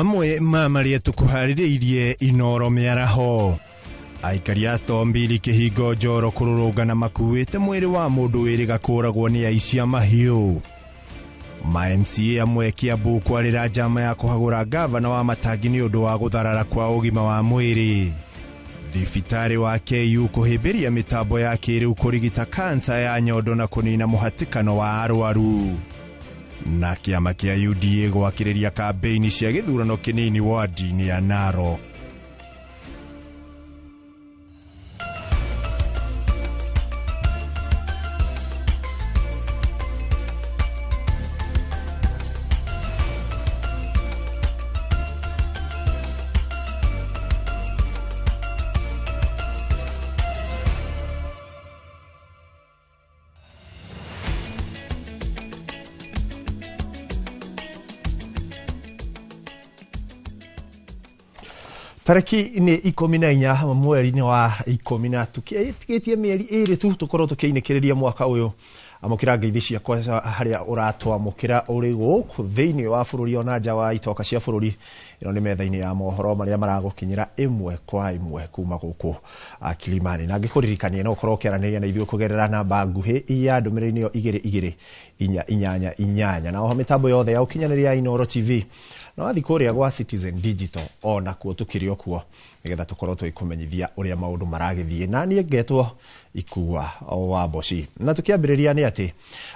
Mamwe ma marĩa tũkũharĩrĩirie Inoro mĩaraho. Aikari a Stombili kĩhingo njoro kũrũrũngana makuĩte mwĩrĩ wa mũndũ wĩrĩga kũragwo nĩ aici a mahiũ. Ma MCA amwe Kiambu kwarĩra njama ya kũhagũra gavana wa Matangi nĩ ũndũ wa gũtharara kwa ũgima wa mwĩrĩ. Thibitarĩ wa KU kũhĩmbĩria mĩtambo ya kĩrĩu kũrigita kansa ya nyondo na kũnina mũhatĩkano wa arwaru. Na kĩama kĩa UDA gwakĩrĩria kambĩini cia gĩthurano kĩnini wadi-inĩ ya Narok. Tariki nĩ 14 mweri-inĩ wa 10 na tũkĩtigĩtie mĩeri ĩrĩ tu tũkorwo tũkĩinĩkĩrĩria mwaka ũyũ. Amũkĩra ngeithi ciakwa harĩa ũratwamũkĩra ũrĩ gũkũ thĩinĩ wa bũrũri ona nja wa itoka cia bũrũri. Ĩno nĩ metha-inĩ ya mohoro marĩa maragũkinyĩra ĩmwe kwa ĩmwe kuma gũkũ Kilimani. Na ngĩkũririkania no ũkorwo ũkĩaranĩria na ithuĩ kũgerera namba nguhĩ ya ndũmĩrĩri nĩyo 2 2 4 8 8 na oho mĩtambo yothe ya ũkinyanĩria ya Inoro TV. Na wathiĩ kũrĩa gwa Citizen Digital ona kuo tũkĩrĩ o kuo nĩgetha tũkorwo tũgĩkũmenyithia ũrĩa maũndũ maragĩthiĩ. Na niĩ ngetwo Ikua wa Mboci. Na tũkĩambĩrĩria nĩ atĩ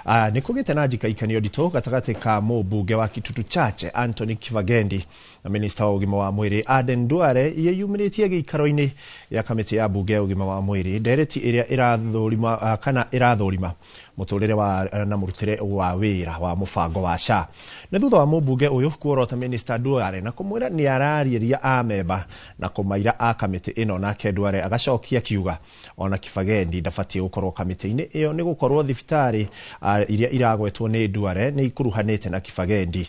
nĩ kũgĩte na njikaikanio nditũ gatagatĩ ka mũmbunge wa Kitutu Chache Anthony Kibagendi na minista wa ũgima wa mwĩrĩ Aden Duale yeyumĩrĩtie gĩikaro-inĩ gĩa kamĩtĩ ya mbunge ya ũgima wa mwĩrĩ ndereti ĩrĩa ĩrathũrima kana ĩrathũrima mũtũrĩre wa na mũrutĩre wa wĩra wa mũbango wa SHA. Nĩ thutha wa mũmbunge ũyũ kuorota minista Duale na kũmwĩra nĩ ararĩria amemba na kũmaira a kamĩtĩ ĩno, nake Duale agacokia kiuga ona Kibagendi ndabatiĩ gũkorwo kamĩtĩ-inĩ ĩyo nĩ gũkorwo thibitarĩ iria iragwetwo nĩ Duale nĩ ikuruhanĩte na Kibagendi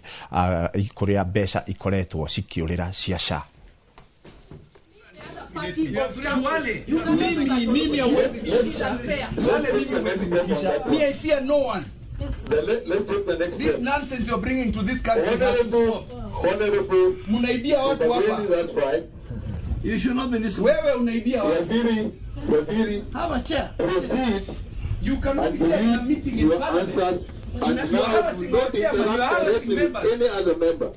kũrĩa mbeca ikoretwo cikĩũrĩra cia SHA. Duale, mimi hauwezi nitisha. Duale, mimi huwezi nitisha. Me, I fear no one. Let's take the next This step. nonsense you're bringing to this country. Honorable, Mnaibia watu hapa. That's right. You should not be in this. Wewe unaibia watu. Waziri, Have a chair. Proceed. You cannot be chairing a meeting in parliament. And You are harassing our chairman, you are harassing members. Any other member.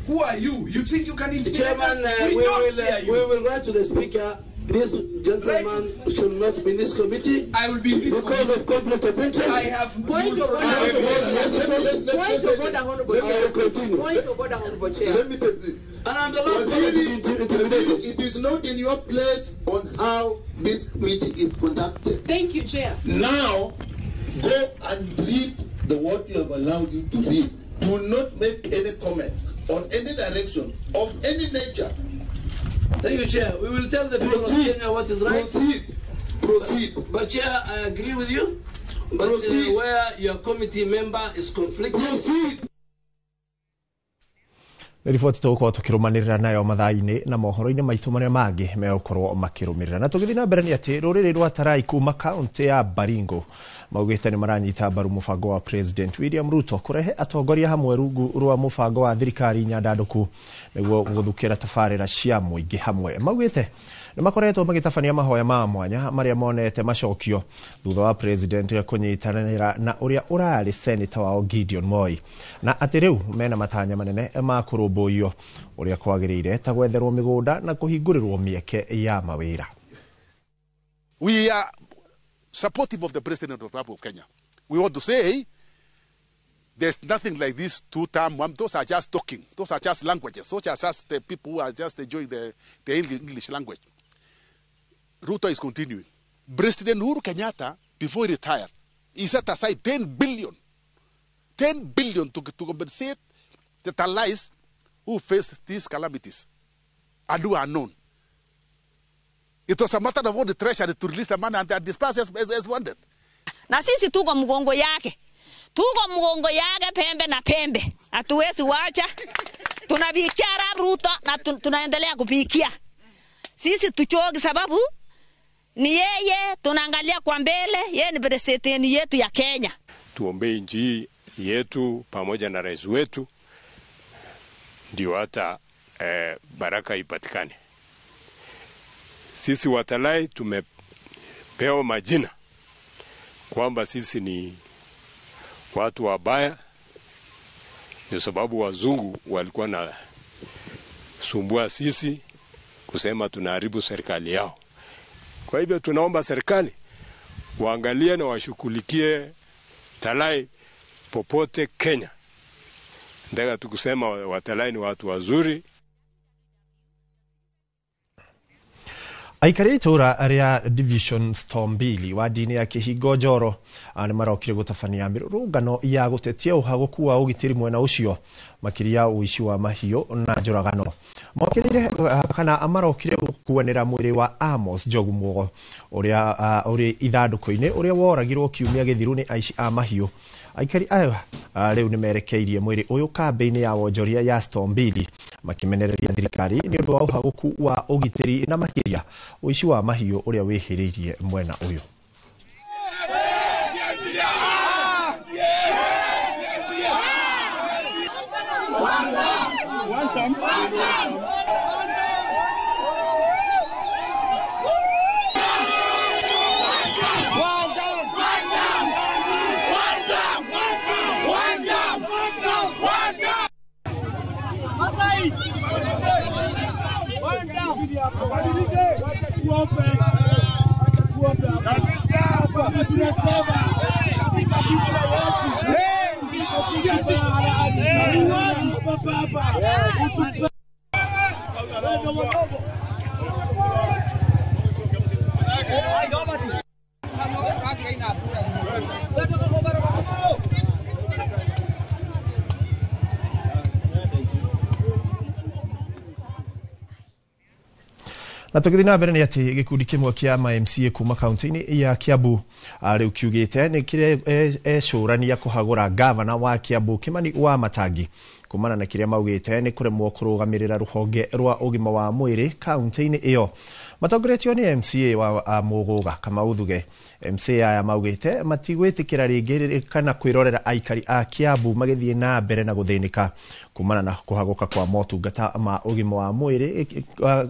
Who are you? You think you can intimidate Chairman, us? We don't fear you. We will write to the speaker. This gentleman should not be in this committee. I will be in this because committee. Of conflict of interest. I have Point of order. Point of order, Honorable Chair. Point of order, Honorable Chair. Let me take this. And I'm the last one to be intimidated. It is not in your place on how this meeting is conducted. Thank you, Chair. Now, go and read the what you have allowed you to read. Do not make any comments on any direction of any nature. Thank you, Chair. We will tell the people of Kenya what is right. Proceed. But Chair, I agree with you. But where your committee member is conflicted. Proceed. Riboti tũgũkorwo tũkĩrũmanĩrĩra nayo mathaa-inĩ na mohoro-inĩ maitũ marĩa mangĩ megũkorwo makĩrũmĩrĩra. Na tũgĩthiĩ na mbere nĩ atĩ rũrĩrĩ rwa Tarai kuma kaũntĩ ya Baringo maugĩte nĩ maranyita mbaru mũbango wa President William Ruto kũrehe atongoria hamwe rungu rwa mũbango wa thirikari nyandandũku nĩguo gũthukĩra tabarĩra cia mũingĩ hamwe. Maugĩte nĩ makoretwo magĩtabania mahoya ma mwanya marĩa monete macokio thutha wa President kũnyitanĩra na ũrĩa ũrarĩ senator wao Gideon Moi, na atĩ rĩu mena matanya manene ma kũrũmbũiyo ũrĩa kwagĩrĩire ta gwetherwo mĩgũnda na kũhingũrĩrwo mĩeke ya mawĩra. We are supportive of the President of the Republic of Kenya. We want to say there's nothing like this two-term one. Those are just talking. Those are just languages. Those are just the people who are just enjoying the English language. Ruto is continuing. President Uhuru Kenyatta, before he retired, he set aside 10 billion. 10 billion to compensate the allies who faced these calamities and who are known. It was a matter of all the treasury to release the money and they dispersed as wanted. Na sisi tuko mgongo yake. Tuko mgongo yake pembe na pembe. Hatuwezi wacha. Tunapikia Ruto na tunaendelea kupikia. Sisi tuchoki sababu ni yeye tunaangalia kwa mbele, yeye ni president yetu ya Kenya. Tuombe nchi yetu pamoja na rais wetu ndio hata baraka ipatikane. Sisi Watalai tumepewa majina kwamba sisi ni watu wabaya, ni sababu wazungu walikuwa na sumbua sisi kusema tunaharibu serikali yao. Kwa hivyo tunaomba serikali waangalie na washughulikie Talai popote Kenya. Nataka tukusema Watalai ni watu wazuri. Aikari a itũra rĩa division Storm mbili wadi-inĩ ya Kĩhingo Njoro nĩ marokire gũtabania mĩrũrũngano ya gũtetia ũhagũku wa ũgitĩri mwena ũcio makĩria ũici wa mahiũ na njũragano. Mokĩrĩire kana marokire gũkuanĩra mwĩrĩ wa Amos Njogu Muogo ũrĩa ũrĩ ithandũkũ-inĩ ũrĩa woragirwo kiumia gĩthiru nĩ aici a mahiũ. Aikari aya rĩu nĩ merekeirie mwĩrĩ ũyũ kambĩ-inĩ ya wonjoria ya Storm mbili makimenereria thirikari nĩ ũndũ wa ũhagũku wa ũgitĩri na makĩria ũici wa mahiũ ũrĩa wĩhĩrĩirie mwena ũyũ. Na tũgĩthiĩ na mbere nĩ atĩ gĩkundi kĩmwe kĩa ma MCA kuma kaunti-inĩ ya Kiambu rĩu kiugĩte nĩ kĩrecũrania kũhagũra gavana wa Kiambu Kimani wa Matangi kumana na kĩrĩa maugĩte nĩ kũremwo kũrũgamĩrĩra rũhonge rwa ũgima wa mwĩrĩ kaunti-inĩ ĩyo. Matongoretio nĩ MCA wa Mũgũga Kamau Thuge. MCA aya maugĩte matigwĩtĩkĩra rĩngĩ kana kwĩrorera aikari a Kiambu magĩthiĩ na mbere na gũthĩnĩka kumana na kũhagũka kwa motungata ma ũgima wa mwĩrĩ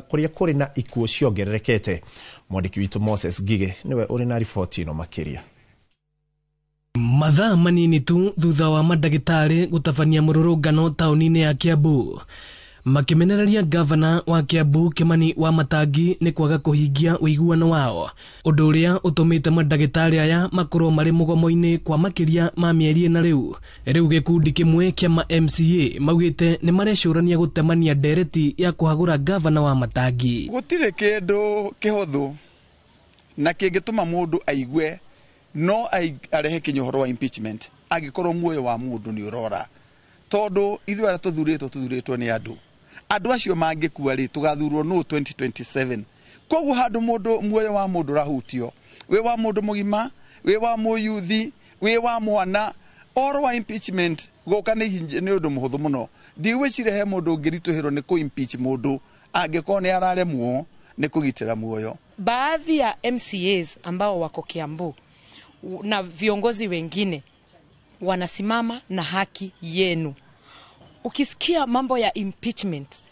kũrĩa kũrĩ na ikuũ ciongererekete. Mwandĩki witũ Moses Ngige nĩwe ũrĩ na riboti ĩno makĩria. Mathaa manini tu thutha wa mandagĩtarĩ gũtabania mũrũrũngano taũni-inĩ ya Kiambu makimenereria gavana wa Kiambu Kimani wa Matangi nĩ kwaga kũhingia ũiguano wao, ũndũ ũrĩa ũtũmĩte mandagĩtarĩ aya makorwo marĩ mũgomo-inĩ kwa makĩria ma mĩeri ĩna rĩu. Rĩu gĩkundi kĩmwe kĩa ma MCA maugĩte nĩ marecũrania gũtemania ndereti ya kũhagũra gavana wa Matangi. Gũtirĩ kĩndũ kĩhũthũ na kĩngĩtũma mũndũ aigue no arehe kinya ũhoro wa impeachment angĩkorwo muoyo wa mũndũ nĩ ũrora, tondũ ithuĩ arĩa tũthurĩtwo nĩ andũ andũ acio mangĩkua rĩ tũgathurwo nũ 2027. Koguo handũ mũndũ muoyo wa mũndũ ũrahutio, wĩ wa mũndũ mũgima, wĩ wa mũyuthi, wĩ wa mwana, ũhoro wa impeachment gũka nĩ ũndũ mũhũthũ mũno. Ndigwĩciria he mũndũ ũngĩritũhĩrwo nĩ kũ impeach mũndũ angĩkorwo nĩ araremwo nĩ kũgitĩra muoyo. Baadhi ya MCAs ambao wako Kiambu na viongozi wengine wanasimama na haki yenu. Ukisikia mambo ya impeachment,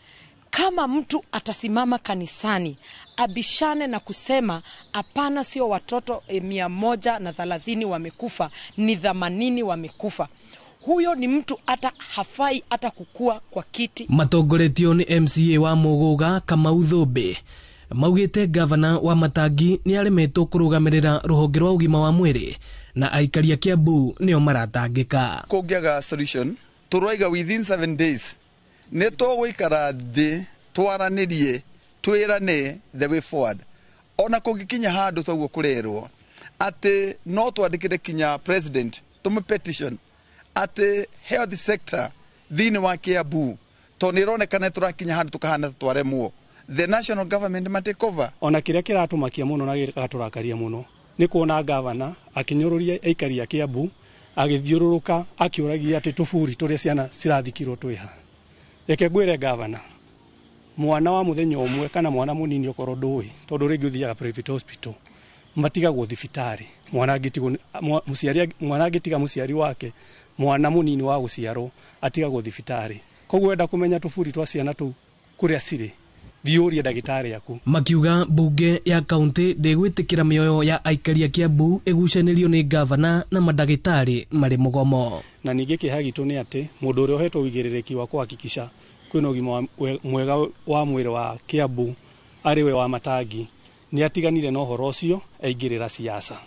kama mtu atasimama kanisani abishane na kusema hapana, sio watoto 130 wamekufa, ni 80 wamekufa, huyo ni mtu hata hafai hata kukua kwa kiti. Matongoretio ni MCA wa Mũgũga Kamau Thũmbĩ maugĩte gavana wa Matangi nĩ aremetwo kũrũgamĩrĩra rũhonge rwa ũgima wa mwĩrĩ na aikari a Kiambu nĩo maratangĩka. Kũngĩaga solution tũroiga within 7 days nĩ tũgũikara thĩ twaranĩrie twĩrane the way forward. Ona kũngĩkinya handũ toguo kũrerwo atĩ no twandĩkĩre kinya president tũmũ petition atĩ health sector thĩinĩ wa Kiambu tondũ nĩ ĩronekana tũrakinya handũ tũkahana twaremwo, the national government ma take over. Ona kĩrĩa kĩratũmakia mũno na gĩgatũrakaria mũno nĩ kuona gavana akĩnyũrũria aikari a Kiambu agĩthiũrũrũka akĩũragia atĩ tũburi tũrĩa ciana cirathikirwo twĩha. Reke ngwĩre gavana, mwana wa mũthenya ũmwe kana mwana mũnini okorwo ndũĩ, tondũ rĩngĩ ũthiaga private hospital, matigagwo thibitarĩ. Mwana angĩtiga mũciari wake, mwana mũnini wa gũciarwo atigagwo thibitarĩ. Koguo wenda kũmenya tũburi twa ciana tũu Kũrĩa cirĩ thiũrie ndagĩtarĩ aku. Makiuga mbunge ya kaunti ndĩgwĩtĩkĩra mĩoyo ya aikari a Kiambu ĩgucanĩrio nĩ ngavana na mandagĩtarĩ marĩ mũgomo. Na ningĩ kĩeha gitũ nĩ atĩ mũndũ ũrĩa ũhetwo ũigĩrĩrĩki wa kũhakikisha kwĩna ũgima mwega wa mwĩrĩ wa Kiambu arĩ we Wamatangi nĩ atiganire na ũhoro ũcio aingĩrĩra siasa.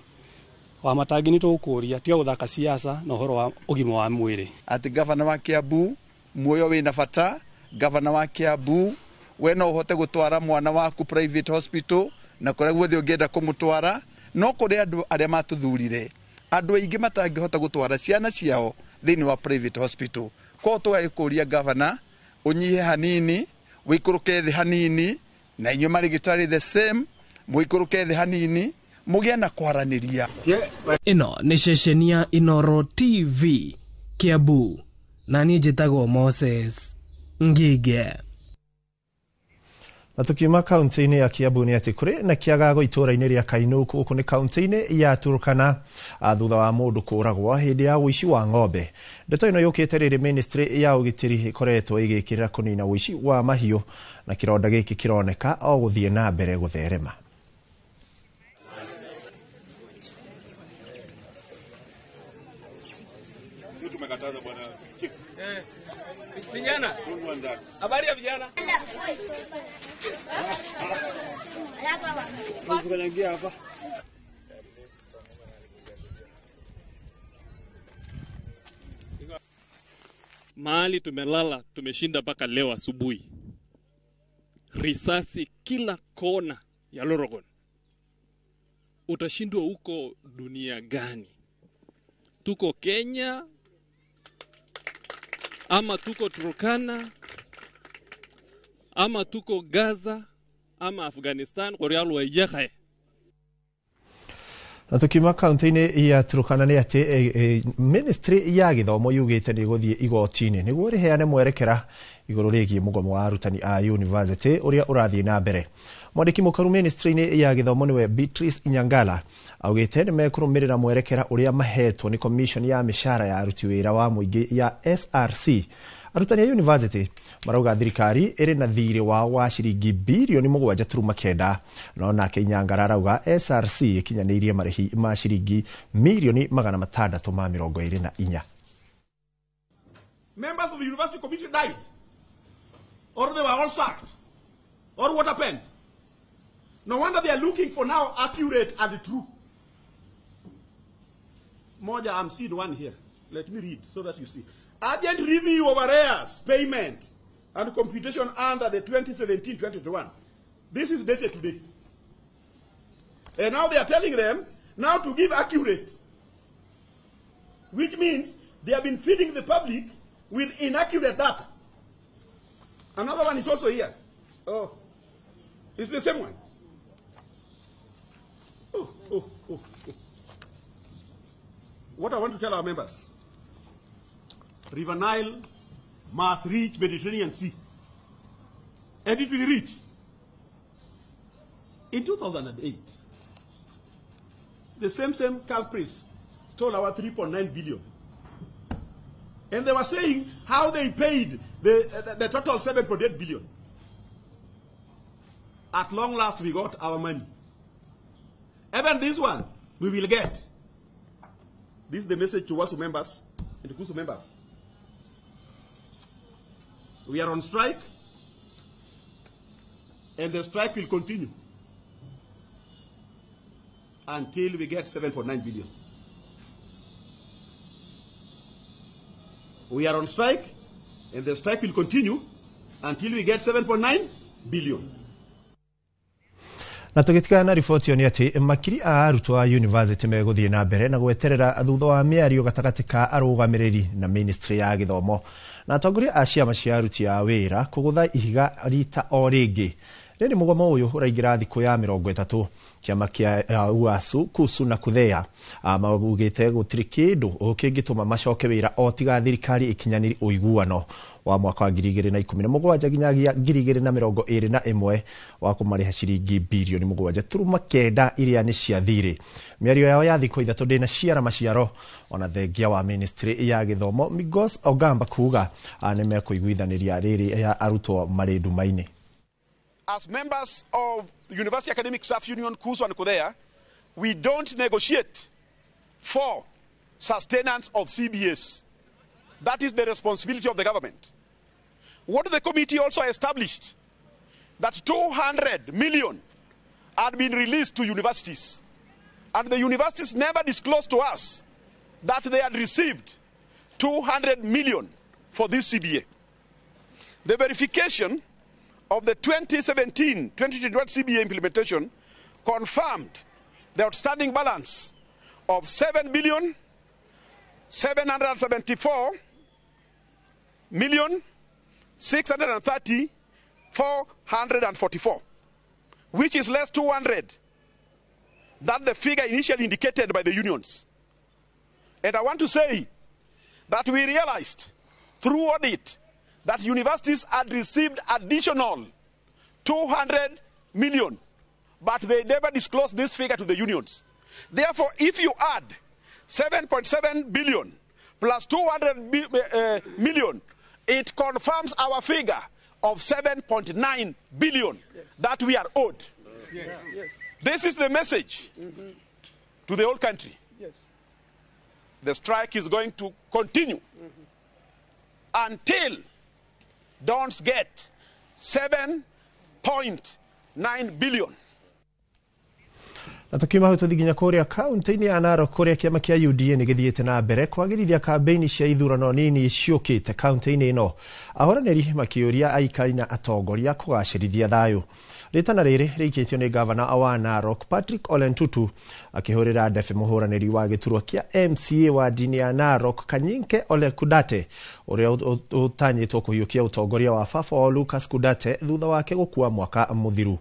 Wamatangi nĩ tũgũkũria tiga gũthaka siasa na ũhoro wa ũgima wa mwĩrĩ. Atĩ gavana wa Kiambu muoyo wĩna bata, gavana wa Kiambu we no ũhote gũtwara mwana waku private hospital na kũrĩa guothe ũngĩenda kũmũtwara, no kũrĩ andũ arĩa matũthurire andũ aingĩ matangĩhota gũtwara ciana ciao thĩinĩ wa private hospital. Koguo tũgagĩkũria gavana ũnyihe hanini, wĩikũrũke thĩ hanini, na inyuĩ marigitari the same mũikũrũke thĩ hanini, mũgĩe na kwaranĩria. Ĩno nĩ ceceni ya Inooro TV Kiambu, na niĩ njĩtagwo Moses Ngige. Na tukiuma kaunti-inĩ ya Kiambu nĩ atĩ kũrĩ na kĩagago itũũra-inĩ rĩa Kainũku gũkũ nĩ kaunti-inĩ ya Turkana thutha wa mũndũ kũũragwo hĩndĩ ya ũici wa ng'ombe. Ndeto ĩno yũkĩte rĩrĩ ministry ya ũgitĩri ĩkoretwo ĩgĩkĩrĩra kũnina ũici wa mahiũ na kĩronda gĩkĩ kĩroneka o gũthiĩ na mbere gũtherema. Vijana, habari ya vijana. Mahali tumelala tumeshinda mpaka leo asubuhi. Risasi kila kona ya Lorogon. Utashindwa huko dunia gani? Tuko Kenya ama tuko Turkana ama tuko Gaza ama Afghanistan koryalwa yekhe. Na tukiuma kaunti-inĩ ya Turkana nĩ atĩ ministry ya gĩthomo yugĩte nĩ ĩgũthiĩ igoti-inĩ nĩguo rĩheane mwerekera igũrũ rĩgiĩ mũgomo wa arutani a university ũrĩa ũrathiĩ na mbere. Mwandĩki mũkaru ministry-inĩ ya gĩthomo nĩwe Beatrice Inyangala augĩte nĩ mekũrũmĩrĩra mwerekera ũrĩa mahetwo nĩ commission ya mĩcara ya aruti wĩra wa mũingĩ ya SRC. Arutani a university marauga thirikari ĩrĩ na thirĩ wao wa ciringi birioni 7.9, no nake Inyangala arauga SRC ĩkinyanĩirie marĩhi ma ciringi mirioni 624. Members of the university committee died, or they were all sacked, or what happened? No wonder they are looking for now accurate and true. Moja, I'm seeing one here. Let me read so that you see. Urgent review of arrears, payment, and computation under the 2017-2021. This is dated today. And now they are telling them now to give accurate, which means they have been feeding the public with inaccurate data. Another one is also here. Oh, it's the same one. Oh, oh, oh, oh. What I want to tell our members, River Nile must reach Mediterranean Sea. And it will reach. In 2008, the same culprits stole our 3.9 billion. And they were saying how they paid the total 7.8 billion. At long last, we got our money. Even this one, we will get. This is the message to WASU members and the KUSU members. We are on strike, and the strike will continue until we get 7.9 billion. We are on strike, and the strike will continue until we get 7.9 billion. Na tũgĩtigana na riboti ĩyo nĩ atĩ makiri a arutwo a university megũthiĩ na mbere na gweterera thutha wa mĩario gatagatĩ ka arũgamĩrĩri na ministry ya gĩthomo na atongoria a ciama cia aruti a wĩra kũgũtha ihiga rita o rĩngĩ Rĩrĩ mũgomo ũyũ ũraingĩra thikũ ya 30 kĩama kĩa UASU KUSU na KUTHEA maugĩte gũtirĩ kĩndũ kĩngĩtũma macoke wĩra o tiga thirikari ĩkinyanĩrie ũiguano wa mwaka wa 2017 nginyagia 2021 wa kũmarĩha ciringi birioni 7.9 iria nĩ cia thirĩ. Mĩario yao ya thikũ 3 ndĩna ciara maciaro ona thengia wa ministry ya gĩthomo Migos Ogamba kuga nĩ mekũiguithanĩria rĩrĩ ya arutwo marĩ nduma-inĩ. As members of the University Academic Staff Union, KUSU and KUTHEA, we don't negotiate for sustenance of CBS. That is the responsibility of the government. What the committee also established, that 200 million had been released to universities. And the universities never disclosed to us that they had received 200 million for this CBA. The verification of the 2017-2021 CBA implementation confirmed the outstanding balance of 7,774,630,444, which is less 200 than the figure initially indicated by the unions. And I want to say that we realized through audit that universities had received additional 200 million, but they never disclosed this figure to the unions. Therefore, if you add 7.7 billion plus 200 million, it confirms our figure of 7.9 billion that we are owed. Yes. Yes. This is the message to the whole country. Yes. The strike is going to continue until don't get 7.9 billion. Na tukiuma hau tũthiĩ nginya kũrĩa kaunti-inĩ ya Narok kũrĩa kĩama kĩa UDA nĩ gĩthiĩte na mbere kwagĩrithia kambĩini cia ithurano nini ciũkĩte kaunti-inĩ ĩno, ahũranĩri makĩũria aikari na atongoria kũgacĩrithia thayũ. Rĩtana rĩrĩ rĩikĩtio nĩ gavana wa Narok Patrick Ole Ntutu akĩhũrĩra ndebe mũhũranĩri wa gĩturwa kĩa MCA wa ndini ya Narok Kanyinke Ole Kudate ũrĩa ũtanyĩtwo kũhiũkia ũtongoria wa baba wa Lucas Kudate thutha wake gũkua mwaka mũthiru.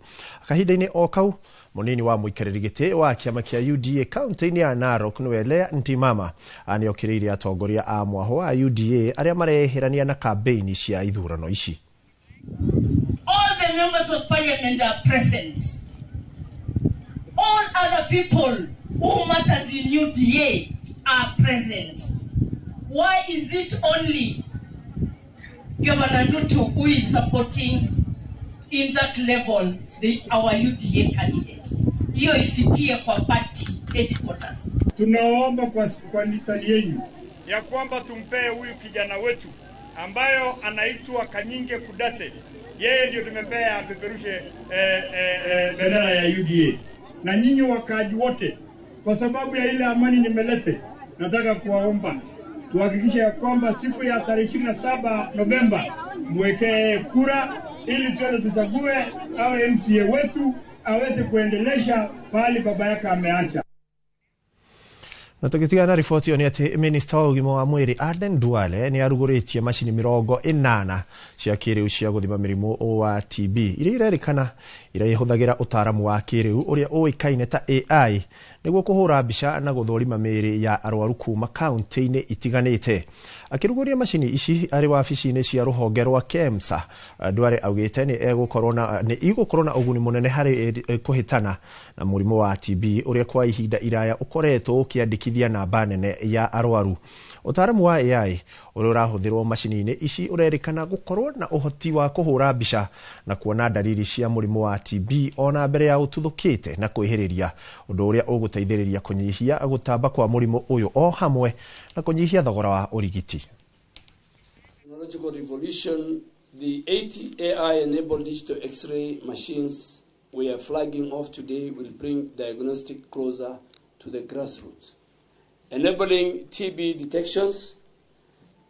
Kahinda-inĩ o kau munini wa mũikarĩri gĩtĩ wa kĩama kĩa UDA kaunti-inĩ ya Narok nĩwe Lea Ntimama nĩokĩrĩire atongoria a mwahũ wa UDA arĩa mareherania na kambĩini cia ithurano ici. All the members of parliament are present. All other people who matters in UDA are present. Why is it only Governor Ntutu who is supporting in that level our UDA candidate? Hiyo ifikie kwa party headquarters. Tunaomba kwa nisani yenu ya kwamba tumpee huyu kijana wetu ambayo anaitwa Kanyinge Kudate. Yeye ndio tumepea apeperushe bendera ya UDA. Na nyinyi wakaaji wote, kwa sababu ya ile amani nimelete, nataka kuwaomba tuhakikishe ya kwamba siku ya tarehe 27 Novemba mwekee kura ili tuende tuchague awe MCA wetu aweze kuendelesha pahali baba yake ameacha. Na tũgĩtigana na riboti ĩyo nĩ atĩ minista wa ũgima wa mwĩrĩ Aden Duale nĩ arugũrĩtie macini 80 cia kĩrĩu cia gũthima mĩrimũ wa TB iria irerĩkana iraihũthagĩra ũtaaramu wa kĩrĩu ũrĩa ũĩkaine ta AI nĩguo kũhũra mbica na gũthũrima mĩĩrĩ ya arwaru kuma kaunti-inĩ itiganĩte. Akĩrugũria macini ici arĩ wabici-inĩ cia rũhonge rwa KEMSA, Duale augĩte nĩ igũkorwo na ũguni mũnene harĩ kũhĩtana na mũrimũ wa TB ũrĩa kwa ihinda iraya ũkoretwo ũkĩandĩkithia namba nene ya arwaru. Ũtaaramu wa AI ũrĩa ũrahũthĩrwo macini-inĩ ici ũrerĩkana gũkorwo na ũhoti wa kũhũra mbica na kuona dalili cia mũrimũ wa TB ona mbere ya ũtuthũkĩte na kwĩhĩrĩria, ũndũ ũrĩa ũgũteithĩrĩria kũnyihia gũtamba kwa mũrimũ ũyũ o hamwe na kũnyihia thogora wa ũrigiti. Technological revolution, the 80 AI-enabled digital X-ray machines we are flagging off today will bring diagnostic closer to the grassroots, enabling TB detections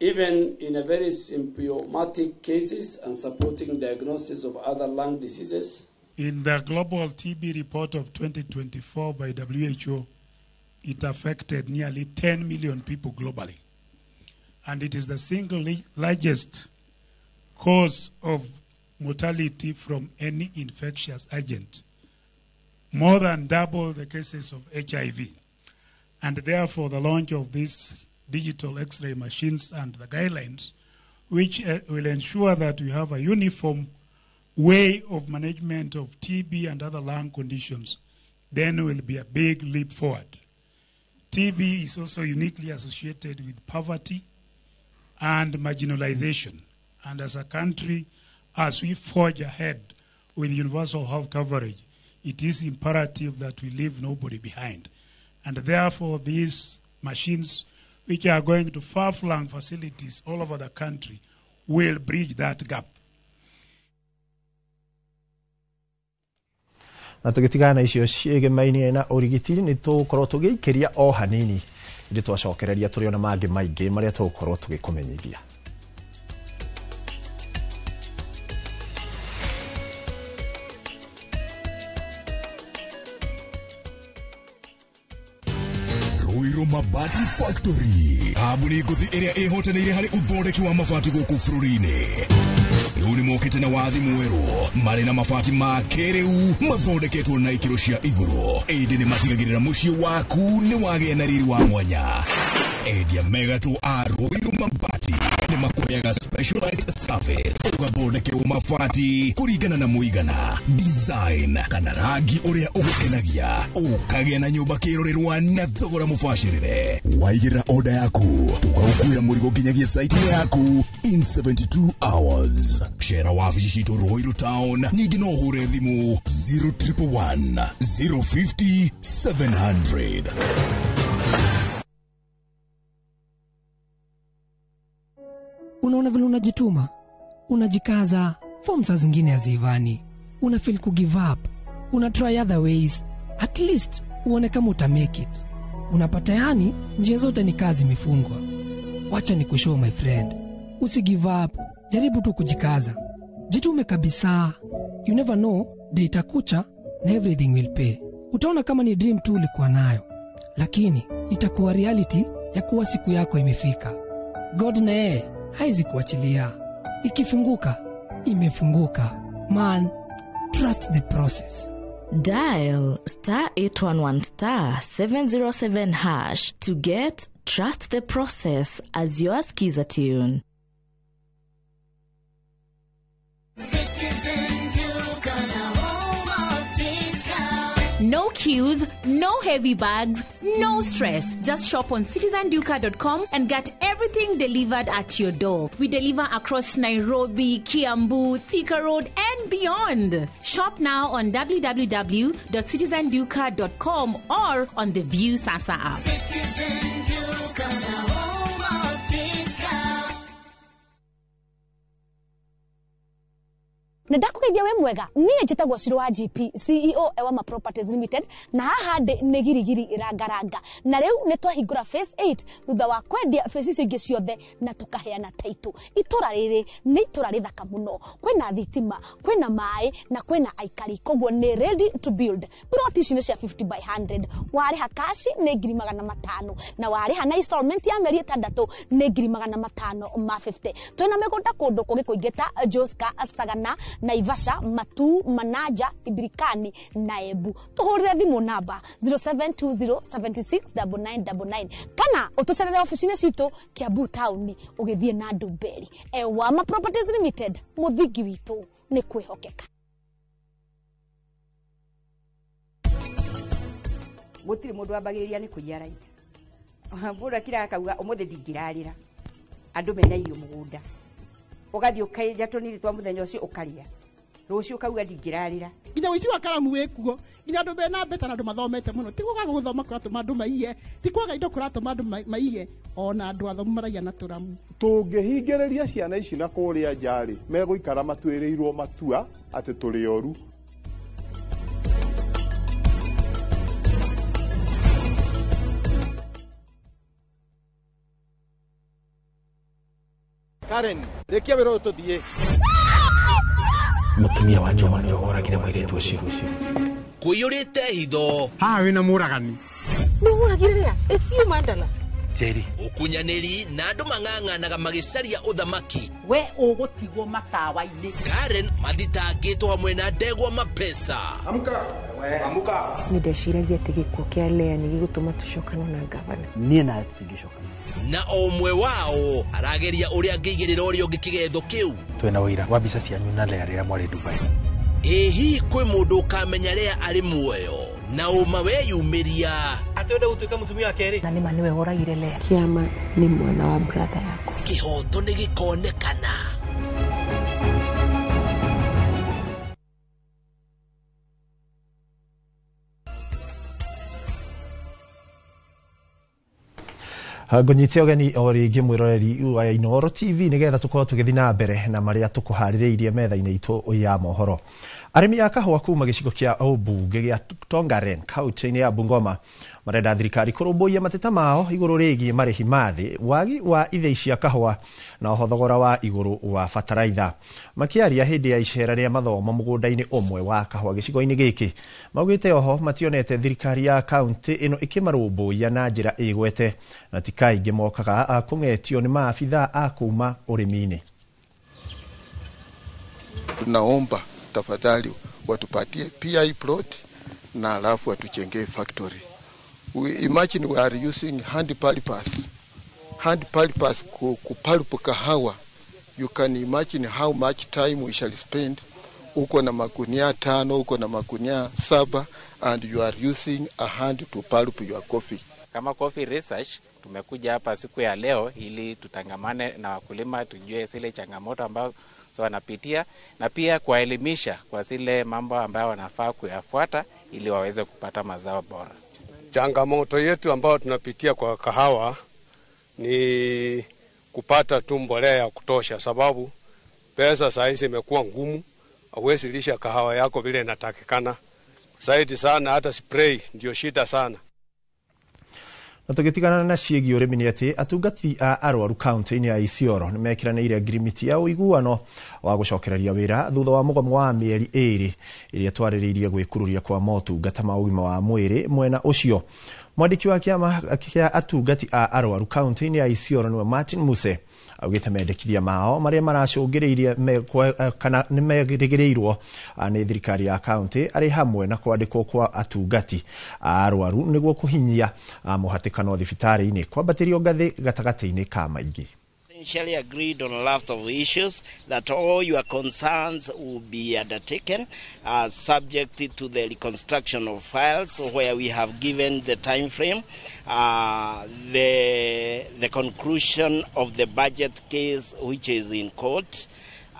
even in a very symptomatic cases and supporting diagnosis of other lung diseases. In the global TB report of 2024 by WHO, it affected nearly 10 million people globally. And it is the single largest cause of mortality from any infectious agent, more than double the cases of HIV. And therefore, the launch of these digital X-ray machines and the guidelines, which will ensure that we have a uniform way of management of TB and other lung conditions, then will be a big leap forward. TB is also uniquely associated with poverty and marginalization. And as a country, as we forge ahead with universal health coverage, it is imperative that we leave nobody behind. And therefore, these machines, which are going to far-flung facilities all over the country, will bridge that gap. Na tũgĩtigana na icio ciĩgemaine na ũrigiti nĩ tũgũkorwo tũgĩikĩria o hanini ĩndĩ twacokereria tũrĩ ona mangĩ maingĩ marĩa tũgũkorwo tũgĩkũmenyithia. Ruiru Mabati Factory kambuni ngũthi ĩrĩa ĩhotanĩire harĩ ũthondeki wa mabati gũkũ bũrũri-inĩ. Rĩu nĩmokĩte na wathi mwerũ marĩ na mabati ma kĩrĩu mathondeketwo na ikĩro cia igũrũ, ĩndĩ nĩmatigagĩrĩra mũciĩ waku nĩ wagĩa na riri wa mwanya. Endia megatũ a Ruiru Mabati nĩmakũheaga specialized service ũgathondekerwo mabati kũringana na mũigana, design kana rangi ũrĩa ũgũkenagia, ũkagĩa na nyũmba kĩrorerwa na thogora mũbacĩrĩre. Waigĩrĩra order yaku tũgagũkuĩra mũrigo nginyagia site yaku in 72 hours. Cera wabici citũ Ruiru Town, ningĩ no ũhũre thimũ 0111 050 700. Unaona vile unajituma, unajikaza, form saa zingine haziivani, una feel ku give up, una try other ways, at least uone kama uta make it. Unapata yani njia zote ni kazi imefungwa. Wacha nikushow my friend, usi give up, jaribu tu kujikaza. Jitume kabisa. You never know, day itakucha na everything will pay. Utaona kama ni dream tu ulikuwa nayo, lakini itakuwa reality ya kuwa siku yako imefika. God na yeye haizi kuachilia. Ikifunguka, imefunguka. Man, trust the process. Dial star 811 star 707 hash to get Trust the Process as your skiza tune. No queues, no heavy bags, no stress. Just shop on citizenduka.com and get everything delivered at your door. We deliver across Nairobi, Kiambu, Thika Road, and beyond. Shop now on www.citizenduka.com or on the View Sasa app. Citizen Duka, the home of discount. Na ndakugeithia we mwega niĩ njĩtagwo Shiro wa GP CEO Ewama Properties Limited, na haha ndĩ nĩ girigiri ĩrangaranga, na rĩu nĩ twahingũra phase 8 thutha wa kwendia phase icio ingĩ ciothe na tũkaheana title. Itũra rĩrĩ nĩ itũra rĩthaka mũno, kwĩna thitima, kwĩna maĩ na kwĩna aikari, koguo nĩ ready to build. Plot ici nĩ cia 50 by 100, warĩha cash nĩ 500,000 na warĩha na installment ya mĩeri 6 nĩ 550,000. Twĩna mĩgũnda kũndũ kũngĩ kũingĩ ta Joska, Sagana, Naivasha, Matu, Manaja, Ibirikani na Embu. Tuhurire thimu namba 0720769999 kana utucerere ofici-inĩ citũ Kiambu Town ũgĩthiĩ na Ndumberi. Ewama Properties Limited, mũthingi witũ nĩ kwĩhokeka. Gũtirĩ mũndũ wambagĩrĩria nĩ kũiya raia. Mũndũ akiraga akauga ũmũthĩ ndingĩrarĩra, andũ mena irio mũgũnda, ũgathiĩ ũkenja tũnini twa mũthenya ũcio ũkarĩa, rũciũ ũkauga ndingĩrarĩra. Nginya ũici wa karamu wĩkuo, nginya andũ mena mbeca na andũ mathomete mũno, ti kwaga gũthoma kũratũma andũ maiye, ti kwaga indo kũratũma andũ maiye, ona andũ athomu maraiya na tũramu. Tũngĩhingĩrĩria ciana ici na kũrĩa nja rĩ, megũikara matuĩrĩirwo matua atĩ tũrĩ oru. Karen, rĩkia wĩra ũyũ tũthiĩ. Mũtumia wa Njoma nĩwe woragire mũirĩtu ũcio. Kũiyũrĩte hitho. Haha wĩna mũragani. Nĩ ũragire rĩa? Ĩcio mandala. Njeri. Ũkunyanĩri na andũ mang'ang'anaga magĩcaria ũthamaki. We ũgũtigwo matawa-inĩ. Karen mathitangĩtwo hamwe na ndegwa mapesa. Amka. Amka. Nĩ ndeciragia atĩ gĩkuũ kĩa Lea nĩ gĩgũtũma tũcokane na ngavana. Niĩ nawe tũtingĩcokana. Na o ũmwe wao arageria ũrĩa angĩigĩrĩra ũrĩa ũngĩ kĩgetho kĩu. Twĩna ũira wa mbica cianyu na Lea rĩrĩa mwarĩ Dubai. Ĩ hihi kwĩ mũndũ ũkamenya Lea arĩ muoyo na ũma weyumĩria? Atĩ ũrenda gũtuĩka mũtumia wa kerĩ. Na nĩma nĩwe woragire Lea. Kĩama nĩ mwana wa brother yakwa. Kĩhoto nĩ gĩkonekana. Ngũnyite ũgeni o rĩngĩ mwĩroreri wa Inooro TV nĩgetha tũkorwo tũgĩthiĩ na mbere na marĩa tũkũharĩrĩirie metha-inĩ itũ ya mohoro. Arĩmi a kahũa kuma gĩcigo kĩa ũmbunge gĩa Tongaren kaunti-inĩ ya Bungoma marenda thirikari kũrũmbũiya mateta mao igũrũ rĩgiĩ marĩhi ma thĩ, wagi wa ithĩi cia kahũa na oho thogora wa igũrũ wa bataraitha. Makĩaria hĩndĩ ya icera rĩa mathomo mũgũnda-inĩ ũmwe wa kahũa gĩcigo-inĩ gĩkĩ, maugĩte oho mationete thirikari ya kaunti ĩno ĩkĩmarũmbũiya na njĩra ĩgwete na ti kaingĩ mokaga kũng'etio nĩ maabithaa a kuma ũrĩmi-inĩ. Tunaomba tafadhali watupatie PI plot na alafu watujengee factory. We imagine we are using hand pulpers. Hand pulpers kupulp kahawa. You can imagine how much time we shall spend. Uko na magunia 5, uko na magunia 7 and you are using a hand to pulp your coffee. Kama Coffee Research tumekuja hapa siku ya leo ili tutangamane na wakulima, tujue zile changamoto ambazo wanapitia na pia kuwaelimisha kwa zile mambo ambayo wanafaa kuyafuata ili waweze kupata mazao bora. Changamoto yetu ambayo tunapitia kwa kahawa ni kupata tu mbolea ya kutosha, sababu pesa saa hizi imekuwa ngumu, hauwezi lisha kahawa yako vile inatakikana. Zaidi sana hata spray ndio shida sana. Na tũgĩtigana na ciĩgiĩ ũrĩmi nĩ atĩ atungati a arwaru kaunti-inĩ ya Isiolo nĩ mekĩranĩire ngirimiti ya ũiguano wa gũcokereria wĩra thutha wa mũgomo wa mĩeri 2 ĩrĩa twarĩrĩirie gwĩkururia kwa motungata ma ũgima wa mwĩrĩ mwena ũcio. Mwandĩki wa kĩama kĩa atungati a arwaru kaunti-inĩ ya Isiolo nĩwe Martin Muse augĩte mendekithia mao marĩa maracũngĩrĩirie kana nĩ merĩgĩrĩirwo nĩ thirikari ya kaunti arĩ hamwe na kwandĩkwo kwa atungati a arwaru nĩguo kũhinyia mũhatĩkano thibitarĩ-inĩ kwambatĩrio ngathĩ gatagatĩ-inĩ ka maingĩ. Essentially agreed on a lot of issues that all your concerns will be undertaken, subject to the reconstruction of files where we have given the time frame, the conclusion of the budget case which is in court,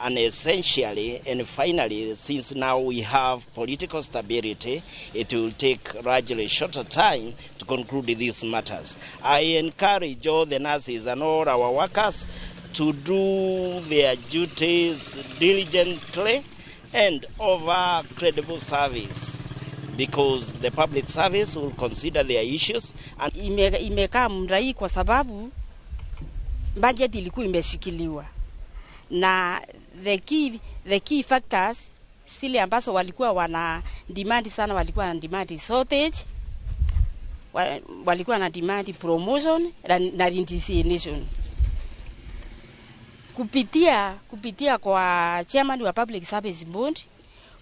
and essentially and finally, since now we have political stability, it will take gradually shorter time to conclude these matters. I encourage all the nurses and all our workers to do their duties diligently and offer credible service, because the public service will consider their issues. And imekaa muda hii kwa sababu budget ilikuwa imeshikiliwa na the key factors zile ambazo walikuwa wana demand sana, walikuwa na demand shortage, walikuwa na demand promotion na redistribution. Kupitia kwa chairman wa Public Service Board,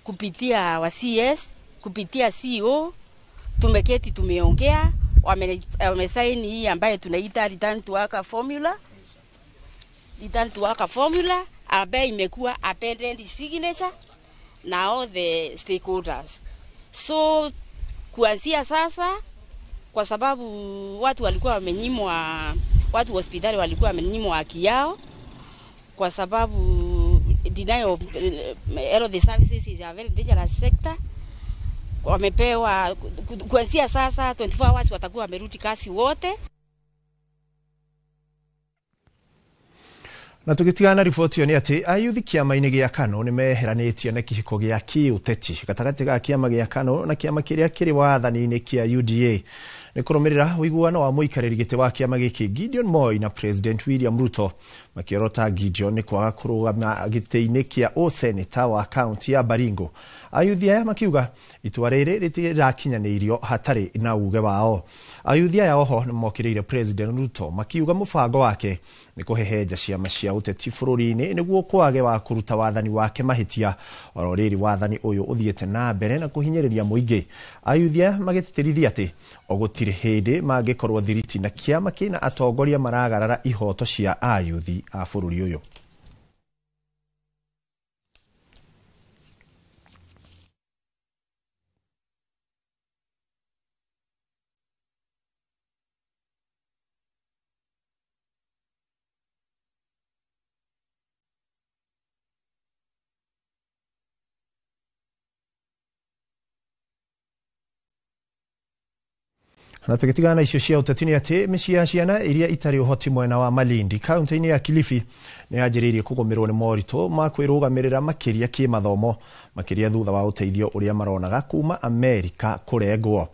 kupitia wa CS, kupitia CEO, tumeketi tumeongea, wamesaini hii ambayo tunaita return to work formula. Return to work formula ambayo imekuwa appended signature na all the stakeholders. So kuanzia sasa, kwa sababu watu walikuwa wamenyimwa, watu hospitali walikuwa wamenyimwa haki yao, kwa sababu denial of health services is a very dangerous sector. Wamepewa kuanzia sasa 24 hours watakuwa wamerudi kazi wote. Na tũgĩtigana na riboti ĩyo nĩ atĩ ayuthi kĩama-inĩ gĩa KANU nĩ meheranĩtie na kĩhiko gĩa kĩũteti gatagatĩ ga kĩama gĩa KANU na kĩama kĩrĩa kĩrĩ wathani-inĩ kĩa UDA nĩ kũrũmĩrĩra ũiguano wa mũikarĩri gĩtĩ wa kĩama gĩkĩ Gideon Moi na President William Ruto. Makĩorota Gideon nĩ kwaga kũrũgama gĩtĩ-inĩ kĩa ũseneta wa kaunti ya Baringo. Ayuthi aya makiuga itua rĩrĩ rĩtirakinyanĩirio hatarĩ na uge wao. Ayuthi aya oho nĩmokĩrĩire President Ruto makiuga mũbango wake nĩ kũhehenja ciama cia ũteti bũrũri-inĩ nĩguo kwage wa kũruta wathani wake mahĩtia. Oro rĩrĩ wathani ũyũ ũthiĩte na mbere na kũhinyĩrĩria mũingĩ. Ayuthi aya magĩtĩtĩrithia atĩ o gũtirĩ hĩndĩ mangĩkorwo thiriti na kĩama kĩna atongoria maragarara ihoto cia ayuthi a bũrũri ũyũ. Na tũgĩtigana na icio cia ũteti nĩ atĩ mĩciĩ ya ciana iria itarĩ ũhoti mwena wa Malindi kaunti-inĩ ya Kilifi nĩ yanjĩrĩirie kũgũmĩrwo nĩ moritũ ma kwĩrũgamĩrĩra makĩria kĩmathomo, makĩria thutha wa ũteithio ũrĩa maronaga kuma Amerika kũrengwo.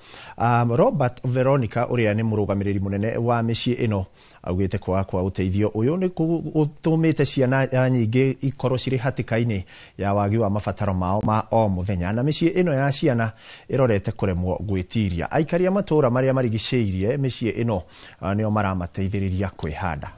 Robert Veronica ũrĩa nĩ mũrũgamĩrĩri mũnene wa mĩciĩ ĩno augĩte kwaga kwa ũteithio ũyũ nĩ gũtũmĩte ciana nyingĩ ikorwo cirĩ hatĩka-inĩ ya wagi wa mabataro mao ma o mũthenya, na mĩciĩ ĩno ya ciana ĩrorete kũremwo gwĩtiria. Aikari a matũũra marĩa marigicĩirie mĩciĩ ĩno nĩo maramateithĩrĩria kwĩhanda.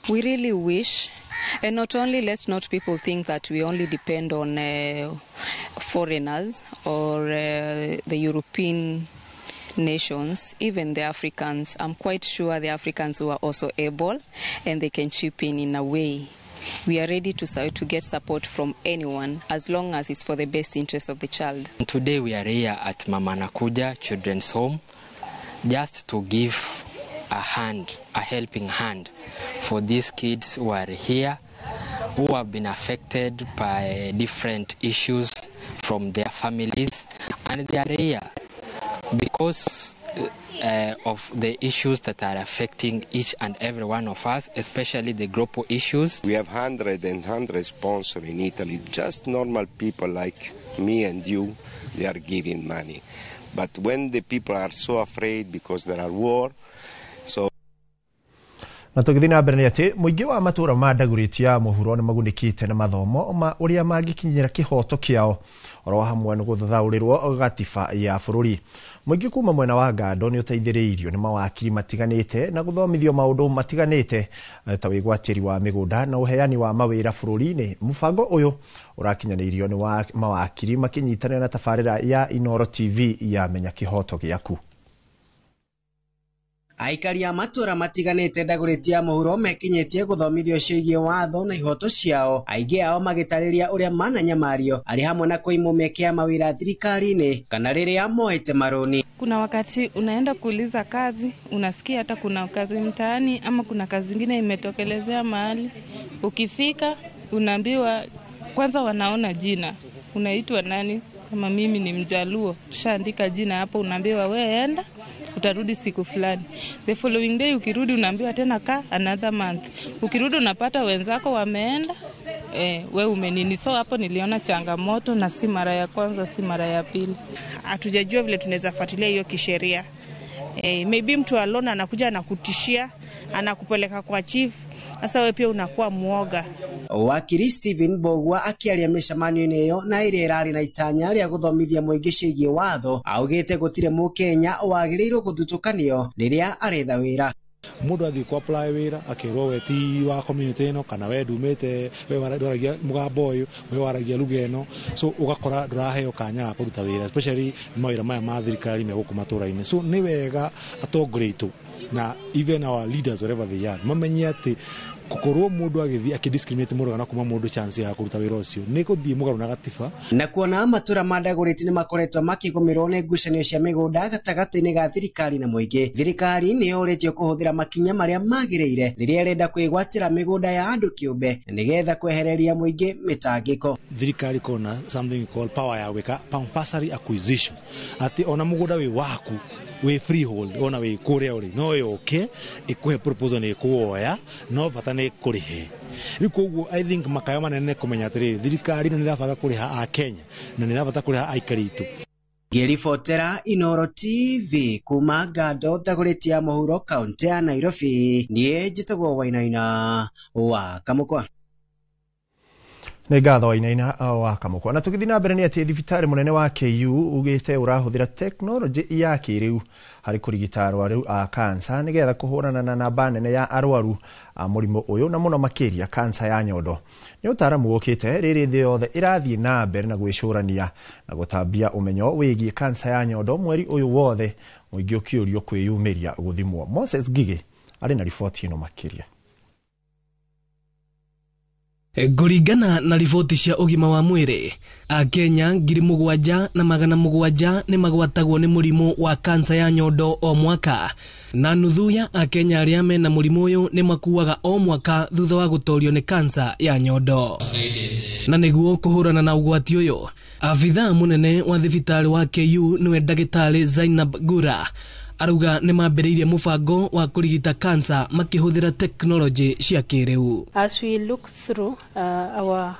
We really wish, and not only let's not people think that we only depend on foreigners or the European nations, even the Africans. I'm quite sure the Africans who are also able and they can chip in a way. We are ready to get support from anyone as long as it's for the best interest of the child. Today we are here at Mama Nakuja Children's Home just to give a hand, a helping hand for these kids who are here, who have been affected by different issues from their families, and they are here because of the issues that are affecting each and every one of us, especially the global issues. We have hundreds and hundreds sponsors in Italy, just normal people like me and you, they are giving money. But when the people are so afraid because there are war, so na tũgĩthiĩ na mbere nĩ atĩ mũingĩ wa matũũra ma Dagoretti ya mũhuro nĩ magunĩkĩte na mathomo ma ũrĩa mangĩkinyĩra kĩhoto kĩao oro hamwe nĩ gũthathaũrĩrwo gatiba ya bũrũri. Mũingĩ kuma mwena wa Ngando nĩ ũteithĩrĩirio nĩ mawakiri matiganĩte na gũthomithio maũndũ matiganĩte ta wĩgwatĩri wa mĩgũnda na ũheani wa mawĩra bũrũri-inĩ. Mũbango ũyũ ũrakinyanĩirio nĩ mawakiri makĩnyitanĩra na tabarĩra ya Inooro TV ya Menya Kĩhoto Gĩaku. Aikari a matũũra matiganĩte Dagoretti ya mũhuro mekinyĩtie gũthomithio ciĩgiĩ watho na ihoto ciao, aingĩ ao magĩtarĩria ũrĩa mananyamario arĩ hamwe na kũimwo mĩeke ya mawĩra thirikari-inĩ kana rĩrĩa moete marũni. Kuna wakati unaenda kuuliza kazi, unasikia hata kuna kazi mtaani ama kuna kazi nyingine imetokelezea mahali. Ukifika unaambiwa kwanza wanaona jina, unaitwa nani? Kama mimi ni Mjaluo, tushaandika jina hapo, unaambiwa we enda utarudi siku fulani. The following day ukirudi unaambiwa tena ka another month. Ukirudi unapata wenzako wameenda, we umenini. So hapo niliona changamoto, na si mara ya kwanza, si mara ya pili. Hatujajua vile tunaweza fuatilia hiyo kisheria. Maybe mtu alone anakuja anakutishia, anakupeleka kwa chief. Sasa wewe pia unakuwa muoga. Wakiri Stephen Bogwa akiaria mĩcemanio-inĩ ĩyo na ĩrĩa ĩrarĩ na itanya rĩa gũthomithia mũingĩ ciĩgiĩ watho, augĩte gũtirĩ mũkenya wagĩrĩirwo gũthutũkanio rĩrĩa aretha wĩra. Mundu athii ku apply wira akirwo we ti wa community ino kana we ndumite we ndwaragia mugambo uyu we waragia lugha ino, so ugakora nduraheo kanya ga kuruta wira, especially mawira maya ma thirikari me guku matura-ini. So ni wega atongoria aitu na even our leaders wherever they are mamenye ati Gukorwo mundu agithii akidiscriminate mundu kana kuma mundu chance ya kuruta wira ucio ni guthii mugaru na gatiba. Na kuona matura ma Dagoretti ni makoretwo makigumirwo ni ngucanio cia migunda gatagati-ini ga thirikari na muingi, thirikari ni yuritio kuhuthira makinya maria magiriire riria irenda kwigwatira migunda ya andu kiumbe nigetha kwehereria muingi mitangiko. Thirikari kona something called power ya gwika compulsory acquisition, ati ona mugunda wi waku wi freehold ona wi kuria uri no yoke ikuhe proposal ni kuoya no bata ni kurihe. Riu koguo I think makayo manene kumenya atiriri thirikari no nirabata kuriha a Kenya na nirabata kuriha aikari itu. Ngĩribotera Inooro TV kuma Ngando Dagoretti ya mũhuro kaunti ya Nairobi, niĩ njĩtagwo Wainaina wa Kamũkwa. Nĩ ngatho Wainaina wa Kamũkwa. Na tũgĩthiĩ na mbere nĩ atĩ thibitarĩ mũnene wa KU ugĩte ũrahũthĩra tekinoronjĩ ya kĩrĩu harĩ kũrigita arwaru a kansa nĩgetha kũhũrana na namba nene ya arwaru a mũrimũ ũyũ na mũno makĩria kansa ya nyondo. Nĩ ũtaaramu ũkĩte rĩrĩ thĩ yothe ĩrathiĩ na mbere na gwĩcũrania na gũtambia ũmenyo wĩgiĩ kansa ya nyondo mweri ũyũ wothe mũingĩ ũkĩũrio kwĩyumĩria gũthimwo. Moses Ngigĩ arĩ na riboti ĩno makĩria. Kũringana na riboti cia ũgima wa mwĩrĩ, Akenya 7,700 nĩ magwatagwo nĩ mũrimũ wa kansa ya nyondo o mwaka, na nuthu ya Akenya arĩa mena mũrimũ ũyũ nĩ makuaga o mwaka thutha wa gũtorio nĩ kansa ya nyondo. Na nĩguo kũhũrana na ũgwati ũyũ, abithaa mũnene wa thibitarĩ wa KU nĩwe ndagĩtarĩ Zainab Gura arauga nĩ mambĩrĩirie mũbango wa kũrigita kansa makĩhũthĩra tekinoronjĩ cia kĩrĩu. As we look through our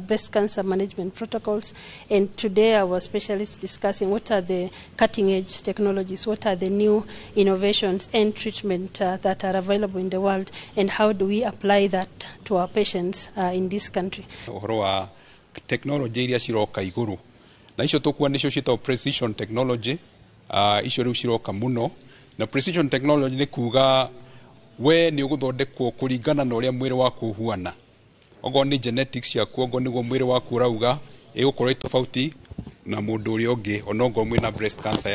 breast cancer management protocols, and today our specialists discussing what are the cutting edge technologies, what are the new innovations and treatment that are available in the world, and how do we apply that to our patients in this country. Ũhoro wa technology iria ciroka igũrũ na icio tũkuwa nĩcio ciĩtagwo precision technology. Icio rĩu ciroka mũno, na precision technology nĩ kuga we nĩ ũgũthondekwo kũringana na ũrĩa mwĩrĩ waku ũhuana. Okorwo nĩ genetics ciaku, okorwo nĩguo mwĩrĩ waku ũrauga, ĩgũkorwo ĩ tofauti na mũndũ ũrĩa ũngĩ, onokorwo mwĩna breast cancer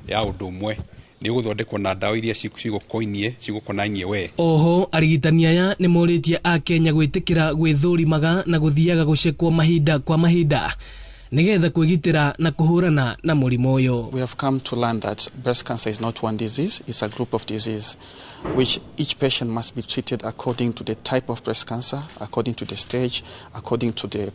ya ũndũ ũmwe nĩ ũgũthondekwo na ndawa iria cigũkonainie we. Oho arigitani aya nĩ morĩtie Akenya gwĩtĩkĩra gwĩthũrimaga na gũthiaga gũcekwo mahinda kwa mahinda nigetha kwĩgitĩra na kũhũrana na mũrimũ ũyũ. We have come to learn that breast cancer is not one disease, it's a group of disease which each patient must be treated according to the type of breast cancer, according to the stage, according to the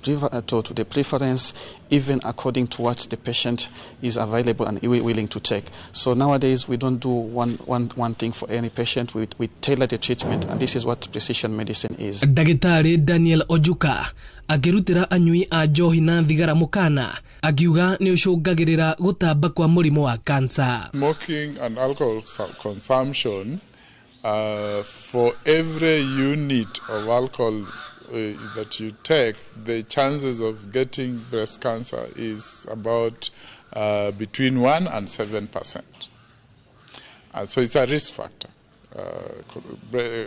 to the preference, even according to what the patient is available and willing to take. So nowadays we don't do one thing for any patient, we tailor the treatment, and this is what precision medicine is. Ndagĩtarĩ Daniel Ojuka akĩrutĩra anyui a njohi na thigara mũkana akiuga nĩ ũcũngagĩrĩra gũtamba kwa mũrimũ wa kansa. Smoking and alcohol consumption, for every unit of alcohol that you take, the chances of getting breast cancer is about between 1 and 7%. So it's a risk factor.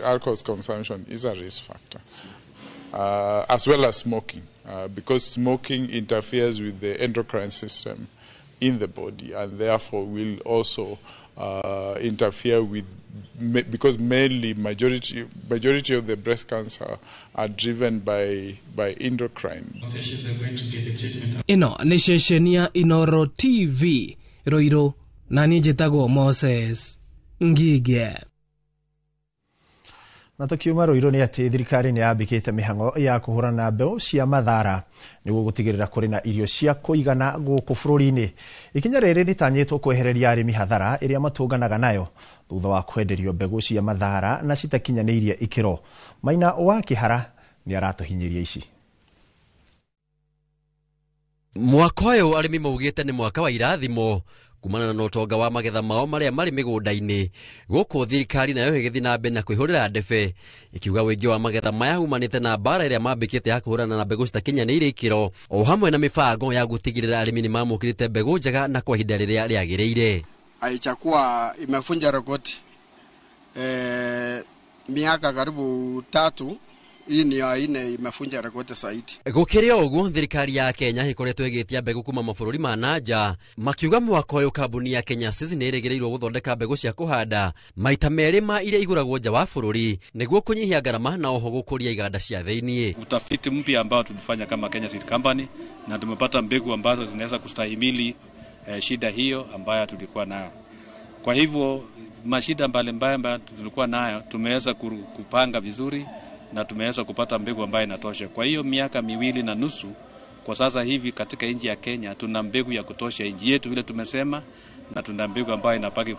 Alcohol consumption is a risk factor, as well as smoking, because smoking interferes with the endocrine system in the body and therefore will also interfere with, because mainly majority of the breast cancer are driven by endocrine. Ino nĩ ceceni ya Inooro TV Ruiru, na niĩ njĩtagwo Moses Ngige. Na tukiuma Ruiru nĩ atĩ thirikari nĩ yambĩkĩte mĩhang'o ya kũhũrana mbeũ cia mathara nĩguo gũtigĩrĩra kũrĩ na irio cia kũigana gũkũ bũrũri-inĩ. Ikinya rĩrĩ rĩtanyĩtwo kwehereria arĩmi hathara ĩrĩa matũnganaga nayo thutha wa kwenderio mbegũ cia mathara na citakinyanĩirie ikĩro. Maina wa Kĩhara nĩ aratũhinyĩria ici. Mwaka ũyũ arĩmi maugĩte nĩ mwaka wa irathimo kumana na ũtonga wa magetha mao marĩa marĩ mĩgũnda-inĩ. Gũkũ thirikari nayo ĩgĩthiĩ na mbere na kwĩhũrĩra ndebe ĩkiuga ũingĩ wa magetha maya umanĩte na mbara ĩrĩa mambĩkĩte ya kũhũrana na mbegũ citakinyanĩire ikĩro, o hamwe na mĩbango ya gũtigĩrĩra arĩmi nĩ mamũkĩrĩte mbegũ njega na kwa ihinda rĩrĩa rĩagĩrĩire. Haichakuwa imefunja rekodi miaka karibu 3 Hii ni ya ine imefunja rekodi zaidi. Gũkĩrĩ o ũguo thirikari ya Kenya ĩkoretwo ĩgĩtia mbegũ kuma mabũrũri ma na nja, makiuga mwaka ũyũ kambuni ya Kenya Seeds nĩ ĩrĩgĩrĩirwo gũthondeka mbegũ cia kũhanda maita merĩ ma iria igũragwo nja wa bũrũri nĩguo kũnyihia ngarama na oho gũkũria iganda cia thĩiniĩ. Utafiti mpya ambao tulifanya kama Kenya Seed Company na tumepata mbegu ambazo zinaweza kustahimili shida hiyo ambayo tulikuwa nayo. Kwa hivyo mashida mbalimbali ambayo tulikuwa nayo tumeweza kupanga vizuri na tumeweza kupata mbegu ambayo inatosha. Kwa hiyo miaka 2.5 kwa sasa hivi katika nchi ya Kenya tuna mbegu ya kutosha nchi yetu vile tumesema, na tuna mbegu ambayo inapaki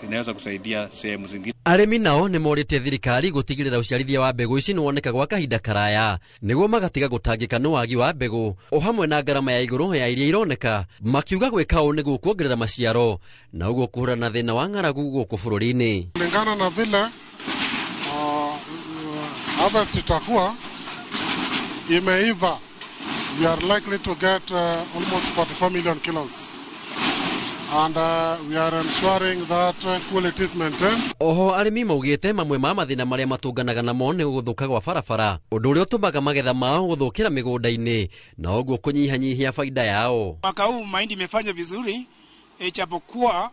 inaweza kusaidia sehemu zingine. Arĩmi nao nĩ morĩtie thirikari gũtigĩrĩra ũciarithia wa mbegũ ici nĩwoneka gwa kahinda karaya nĩguo magatiga gũtangĩka nĩ wagi wa mbegũ o hamwe na ngarama ya igũrũ ya iria ironeka, makiuga gwĩka ũũ nĩguo kuongerera maciaro na ũguo kũhũrana na thĩna wa ng'aragu gũkũ bũrũri-inĩ. Kulingana na vile harvest itakuwa imeiva, we are likely to get almost 44 million kilos. And we are ensuring that quality is maintained. Oho arĩmi maugĩte mamwe ma mathĩna marĩa matũnganaga namo nĩ gũthũka gwa barabara, ũndũ ũrĩa ũtũmaga magetha mao gũthũkĩra mĩgũnda-inĩ na ũguo kũnyihanyihia faida yao. Mwaka huu mahindi imefanya vizuri, ijapokuwa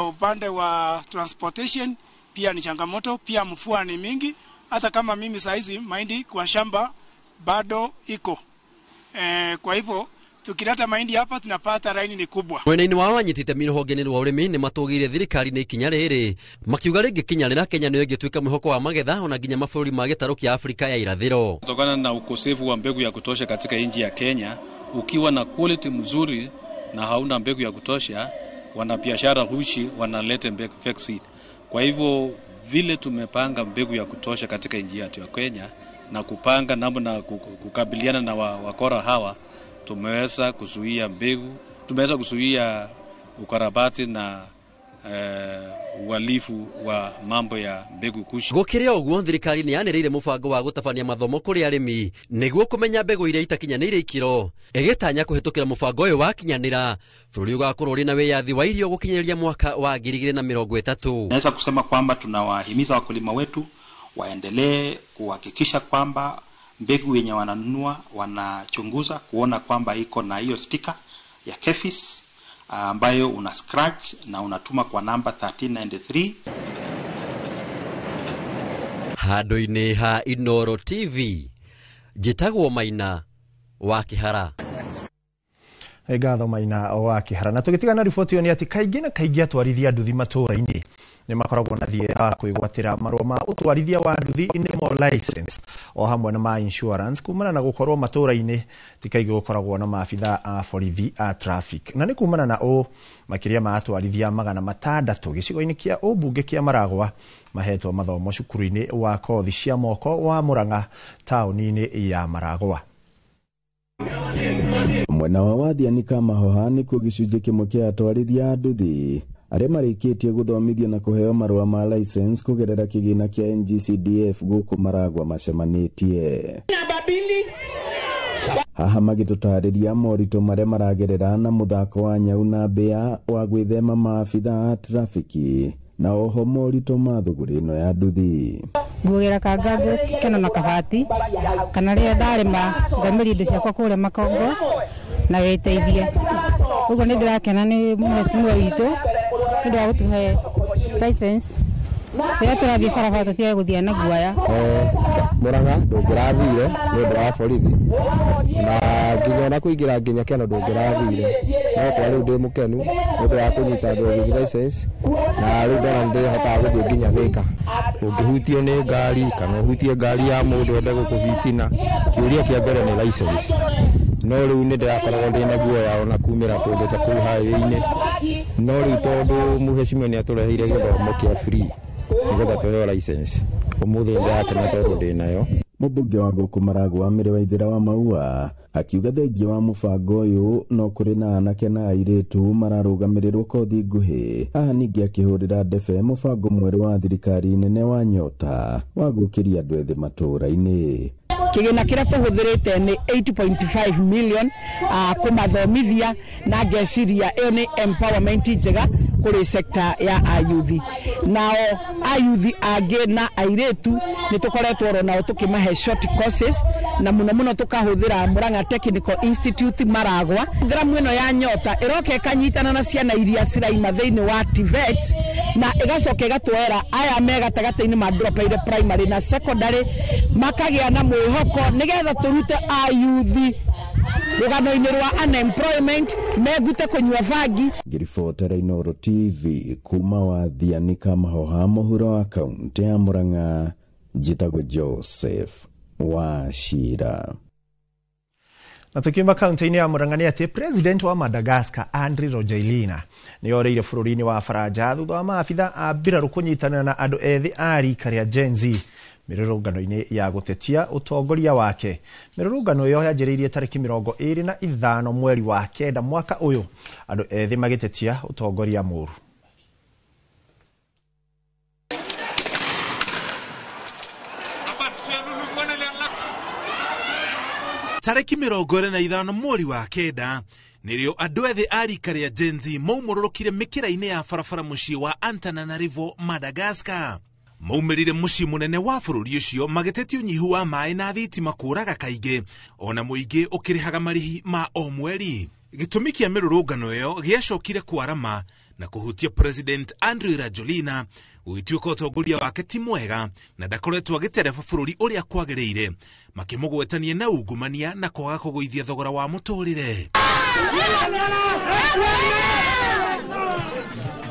upande wa transportation pia ni changamoto, pia mvua ni mingi. Hata kama mimi saizi mahindi kwa shamba bado iko. Kwa hivyo tukileta mahindi hapa tunapata raini ni kubwa. Mwena-inĩ wao anyitĩte rũhonge-inĩ rwa ũrĩmi nĩ matũgĩire thirikari nĩ ikinya rĩrĩ, makiuga rĩngĩkinya Kenya nĩyo ĩngĩtuĩka mwĩhoko wa magetha ona nginya mabũrũri ma gĩtarũ kĩa Afrika ya irathĩro. Kutokana na ukosefu wa mbegu ya kutosha katika nchi ya Kenya, ukiwa na quality mzuri na hauna mbegu ya kutosha, wanabiashara hushi wanaleta mbegu fake seed. Kwa hivyo vile tumepanga mbegu ya kutosha katika nchi yetu ya Kenya na kupanga namna kukabiliana na wakora hawa, tumeweza kuzuia mbegu, tumeweza kuzuia ukarabati na uhalifu wa mambo ya mbegu kushi. Gũkĩrĩ o ũguo thirikari nĩ yanĩrĩire mũbango wa gũtabania mathomo kũrĩ arĩmi nĩguo kũmenya mbegũ iria itakinyanĩire ikĩro, ĩgĩtanya kũhĩtũkĩra mũbango ũyũ wakinyanĩra bũrũri ũgakorwo ũrĩ na wĩyathi wa irio gũkinyĩria mwaka wa 2030. Naweza kusema kwamba tunawahimiza wakulima wetu waendelee kuhakikisha kwamba mbegu yenye wananunua wanachunguza kuona kwamba iko na hiyo stika ya KEPHIS ambayo una scratch na unatuma kwa namba 1393. Handũ-inĩ ha Inooro TV, njĩtagwo Maina wa Kĩhara. Ngatho Maina wa Kĩhara. Na tũgĩtigana riboti ĩyo nĩ atĩ kaingĩ na kaingĩ atwarithia nduthi matũũra-inĩ nĩ makoragwo na thĩna wa kwĩgwatĩra marũa ma ũtwarithia wa nduthi nĩmo license o hamwe na ma insurance kumana na gũkorwo matũũra-inĩ ti kaingĩ gũkoragwo na maabitha a borithi a traffic, na nĩ kumana na ũũ makĩria ma atwarithia 600 gĩcigo-inĩ kĩa ũmbunge kĩa Maragwa mahetwo mathomo cukuru-inĩ wa kothi cia moko wa Murang'a taũni-inĩ ya Maragwa. Mwena wa Wathiani Kamahoha nĩkuo gĩcunjĩ kĩmwe kĩa atwarithia a nduthi arĩa marĩkĩtie gũthomithio na kũheo marũa ma license kũgerera kĩgĩna kĩa NGCDF gũkũ Maragwa macemanĩtie. Haha magĩtũtarĩria moritũ marĩa maragerera na mũthako wa nyau na mbĩa wa gwĩthema maabitha a trafiki na oho moritũ ma thũgũrĩ ĩno ya nduthi. Nguogera kanga ngũkeno na kabati kana rĩrĩa ndarĩma ngaumĩria indo ciakwa kũrĩa makongo na wĩteithie. Ũguo nĩ ndĩrakena nĩ mheshimiwa witũ nĩ ũndũ wa gũtũhe license rĩrĩa tũrathiĩ barabara tũtige gũthiĩ na guaya. Murang'a ndũngĩrathire nĩ ũndũ wa borithi na nginya ona kũingĩra nginya Keno ndũngĩrathire, no kwa rĩu ndĩ mũkenu nĩ ũndũ wa kũnyita driving license na rĩu ndona nĩndĩhotaga gũthiĩ nginya Thika. Ũngĩhutio nĩ ngari kana ũhutie ngari ya mũndũ ende gũkũbitina, kĩũria kĩa mbere nĩ license. No rĩu nĩ ndĩrakoragwo ndĩna guoya ona kumĩra kũndũ ta kũu highway-inĩ, no rĩu tondũ mheshimiwa nĩ atũreheire gĩthomo kĩa free nĩgetha tũheo license, ũmũthĩ ndĩrakena tondũ ndĩnayo. Mũmbunge wa gũkũ Maragwa Mĩrĩ Waithĩra wa Maua akiuga thengia wa mũbango ũyũ no kũrĩ na anake na airĩtu mararũgamĩrĩrwo kothi nguhĩ. Haha ningĩ akĩhũrĩra ndebe mũbango mwerũ wa thirikari nene wa Nyota wa gũkĩria andũ ethĩ matũũra-inĩ. Kĩgĩna kĩrĩa tũhũthĩrĩte nĩ 8.5 million kũmathomithia, na ngeciria ĩyo nĩ empowerment njega Kũrĩ sector ya ayuthi, nao ayuthi angĩ na airĩtu nĩ tũkoretwo oro nao tũkĩmahe short courses, na mũno mũno tũkahũthĩra Murang'a Technical Institute Maragwa. Programu ĩno ya Nyota ĩroka ĩkanyitana na ciana iria ciraima thĩinĩ wa TVET, na ĩgacoka ĩgatwera aya me gatagatĩ-inĩ ma dropeire primary na secondary makagĩa na mwĩhoko, nĩgetha tũrute ayuthi rũgano-inĩ rwa unemployment, megute kũnyua bangi. Ngĩribotera Inooro TV kuma Wathiani Kamahoha, mũhuro wa kaũntĩ ya Murang'a, njĩtagwo Joseph Wachira. Na tukiuma kaunti-inĩ ya Murang'a nĩ atĩ President wa Madagascar Andry Rajoelina nĩ orĩire bũrũri-inĩ wa Faranja thutha wa maabitha a mbirarũ kũnyitanĩra na andũ ethĩ a rika rĩa Gen Z mĩrũrũngano-inĩ ya gũtetia ũtongoria wake. Mĩrũrũngano ĩyo yanjĩrĩirie tarĩki 25 mweri wa 9 mwaka ũyũ, andũ ethĩ magĩtetia ũtongoria mũru. Tarĩki 25 mweri wa 9 nĩrĩo andũ ethĩ a rika rĩa Gen Z maumũrũrũkire mĩkĩra-inĩ ya barabara mũciĩ wa Antananarivo, Madagascar. Maumĩrire mũciĩ mũnene wa bũrũri ũcio magĩtetia ũnyihu wa maĩ na thitima kũraga kaingĩ, ona mũingĩ ũkĩrĩhaga marĩhi ma o mweri. Gĩtũmi kĩa mĩrũrũngano ĩyo gĩacokire kwarama na kũhutia President Andry Rajoelina, gũgĩtuĩka ũtongoria wake ti mwega na ndakoretwo agĩtereba bũrũri ũrĩa kwagĩrĩire, makĩmũgwetania na ungumania na kwaga kũgũithia thogora wa mũtũrĩre.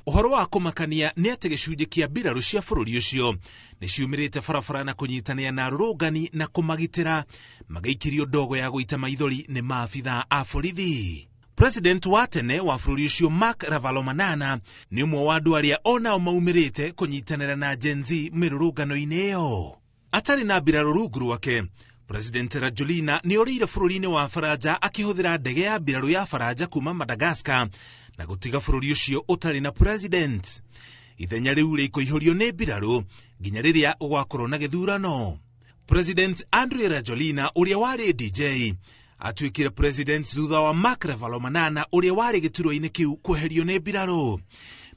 Ũhoro wa kũmakania nĩ atĩ gĩcunjĩ kĩa mbirarũ cia bũrũri ũcio nĩ ciumĩrĩte barabara na kũnyitanĩra na arũrũngani na kũmagitĩra, magĩikĩrio ndogo ya gũita maithori nĩ maabitha a borithi. President wa tene wa bũrũri ũcio Marc Ravalomanana nĩ ũmwe wa andũ arĩa onao maumĩrĩte kũnyitanĩra na Gen Z mĩrũrũngano-inĩ ĩyo. Atarĩ na mbirarũ rungu rwake, President Rajoelina nĩ orĩire bũrũri-inĩ wa Faranja akĩhũthĩra ndege ya mbirarũ ya Faranja kuma Madagascar na gũtiga bũrũri ũcio ũtarĩ na president. Ithenya rĩu rĩkũihũrio nĩ mbirarũ nginya rĩrĩa gwakorwo na gĩthurano. President Andry Rajoelina ũrĩa warĩ DJ atuĩkire president thutha wa Marc Ravalomanana ũrĩa warĩ gĩturwa-inĩ kĩu kweherio nĩ mbirarũ.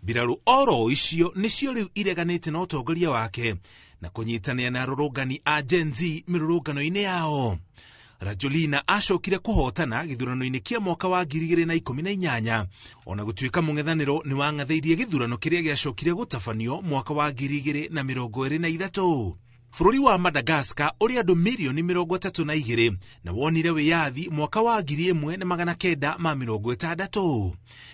Mbirarũ oro icio nĩcio rĩu ireganĩte na ũtongoria wake na kũnyitanĩra na arũrũngani a Gen Z mĩrũrũngano-inĩ yao. Rajoelina acokire kũhotana gĩthurano-inĩ kĩa mwaka wa 2018, ona gũtuĩka mũng'ethanĩro nĩ wang'athĩirie gĩthurano kĩrĩa gĩacokire gũtabanio mwaka wa 2023. Bũrũri wa Madagascar ũrĩ andũ mirioni 32 na wonire wĩyathi mwaka wa 1960.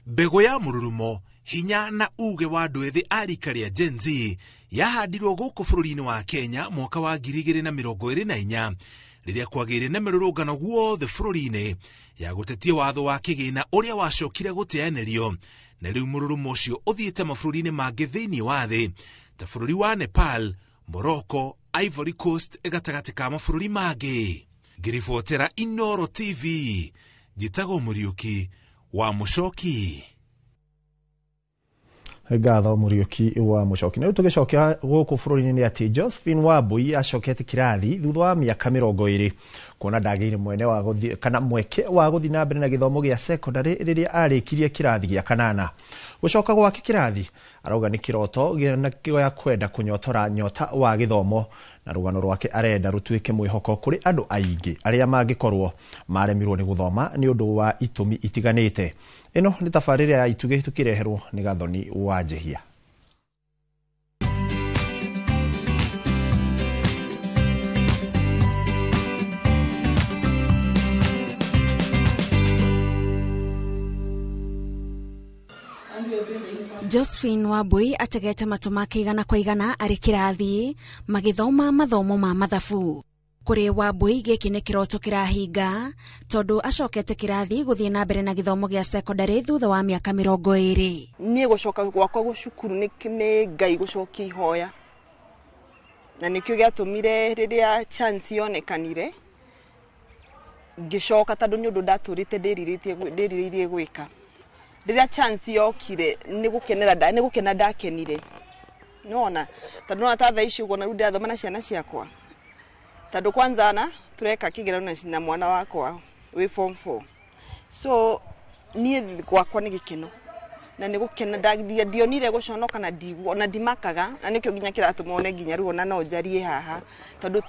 Mbegũ ya mũrurumo, hinya na uge wa andũ ethĩ a rika rĩa Gen Z yahandirwo gũkũ bũrũri-inĩ wa Kenya mwaka wa 2024 rĩrĩa kwagĩire na mĩrũrũngano guothe bũrũri-inĩ ya gũtetia watho wa kĩgĩna ũrĩa wacokire gũteanĩrio, na rĩu mũrũrũmo ũcio ũthiĩte mabũrũri-inĩ mangĩ thĩinĩ wa thĩ ta bũrũri wa Nepal, Morocco, Ivory Coast gatagatĩ ka mabũrũri mangĩ. Ngĩribotera Inooro TV, njĩtagwo Mũriũki wa Mũcoki. Ngatho Mũriũki wa Mũcoki. Na rĩu tũgĩcokia gũkũ bũrũri-inĩ nĩ atĩ Josephine Wambui acokete kĩrathi thutha wa mĩaka 20 kuona ndagĩire mwene wa gũthiĩ kana mweke wa gũthiĩ na mbere na gĩthomo gĩa secondary rĩrĩa arĩkirie kĩrathi gĩa kanana. Gũcoka gwake kĩrathi arauga nĩ kĩroto gĩa kwenda kũnyotora nyota wa gĩthomo, na rũgano rwake arenda rũtuĩke mwĩhoko kũrĩ andũ aingĩ arĩa mangĩkorwo maremirwo nĩ gũthoma nĩ ũndũ wa itũmi itiganĩte. Ĩno nĩ tabarĩra ya Itugĩ tũkĩreherwo nĩ Gathoni wa Njehia. Josephine Wambui ategete matũ make igana kwa igana arĩ kĩrathi magĩthoma mathomo ma mathabu. Kũrĩ Wambui gĩkĩ nĩ kĩroto kĩrahinga tondũ acokete kĩrathi gũthiĩ na mbere na gĩthomo gĩa secondary thutha wa mĩaka 20. Niĩ gũcoka gwakwa gũcukuru nĩ Ngai gũcokia ihoya, na nĩkĩo gĩatũmire rĩrĩa chance yonekanire ngĩcoka, tondũ nĩ ũndũ ndatũrĩte ndĩrirĩirie gwĩka. Rĩrĩa chance yokire nĩ gũkena ndakenire, nĩwona, tondũ nĩwona ta thaa ici ũguo na rĩu ndĩrathoma na ciana ciakwa, tondũ kwanza na tũreka kĩgeranio na mwana wakwa wĩ form 4. So niĩ gwakwa nĩ gĩkeno, Na nĩ gũkena ndionire gũconoka na ndigwo na ndimakaga na nĩkĩo nginya kĩratũma one nginya rĩu ona no njarie haha tondũ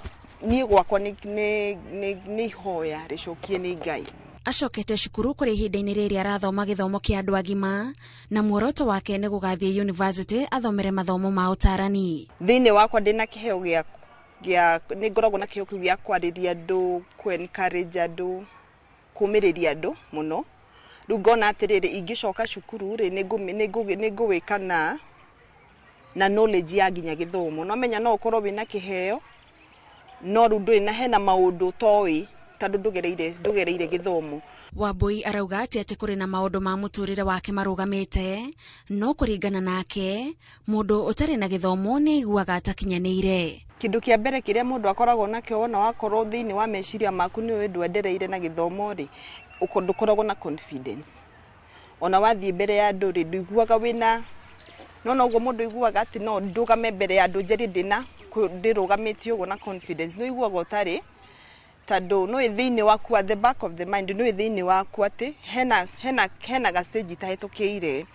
niĩ gwakwa nĩ ihoya rĩcokie nĩ Ngai. Acokete cukuru kũrĩ ihinda-inĩ rĩrĩ arathoma gĩthomo kĩa andũ agima na muoroto wake nĩ gũgathiĩ university athomere mathomo ma ũtarani. Thĩinĩ wakwa ndĩna kĩheo gĩa nĩ ngoragwo na kĩheo kĩu gĩa kwarĩria andũ, kũ encourage andũ, kũmĩrĩria andũ mũno. Rĩu ngona atĩrĩrĩ ingĩcoka cukuru rĩ nĩ ngũwĩka na knowledge ya nginya gĩthomo. No menya no ũkorwo wĩna kĩheo no rĩu ndũrĩ na hena maũndũ ũtoĩ tondũ ndũgereire gĩthomo. Wambui arauga atĩ kũrĩ na maũndũ ma mũtũrĩre wake marũgamĩte no kũringana nake mũndũ ũtarĩ na gĩthomo nĩ aiguaga atakinyanĩire. Kĩndũ kĩa mbere kĩrĩa mũndũ akoragwo nakĩo wona wakorwo thĩinĩ wa meciria maku nĩ ũĩ ndwendereire na gĩthomo rĩ, ndũkoragwo na confidence. Ona wathiĩ mbere ya andũ rĩ, ndũiguaga wĩna no ũguo mũndũ aiguaga atĩ no ndũgame mbere ya andũ njarie ndĩna ndĩrũgamĩtie ũguo na confidence, nĩ ũiguaga ũtarĩ tondũ nĩ thĩinĩ waku at the back of the mind nĩ thĩinĩ waku atĩ hena ga stage itahĩtũkĩire.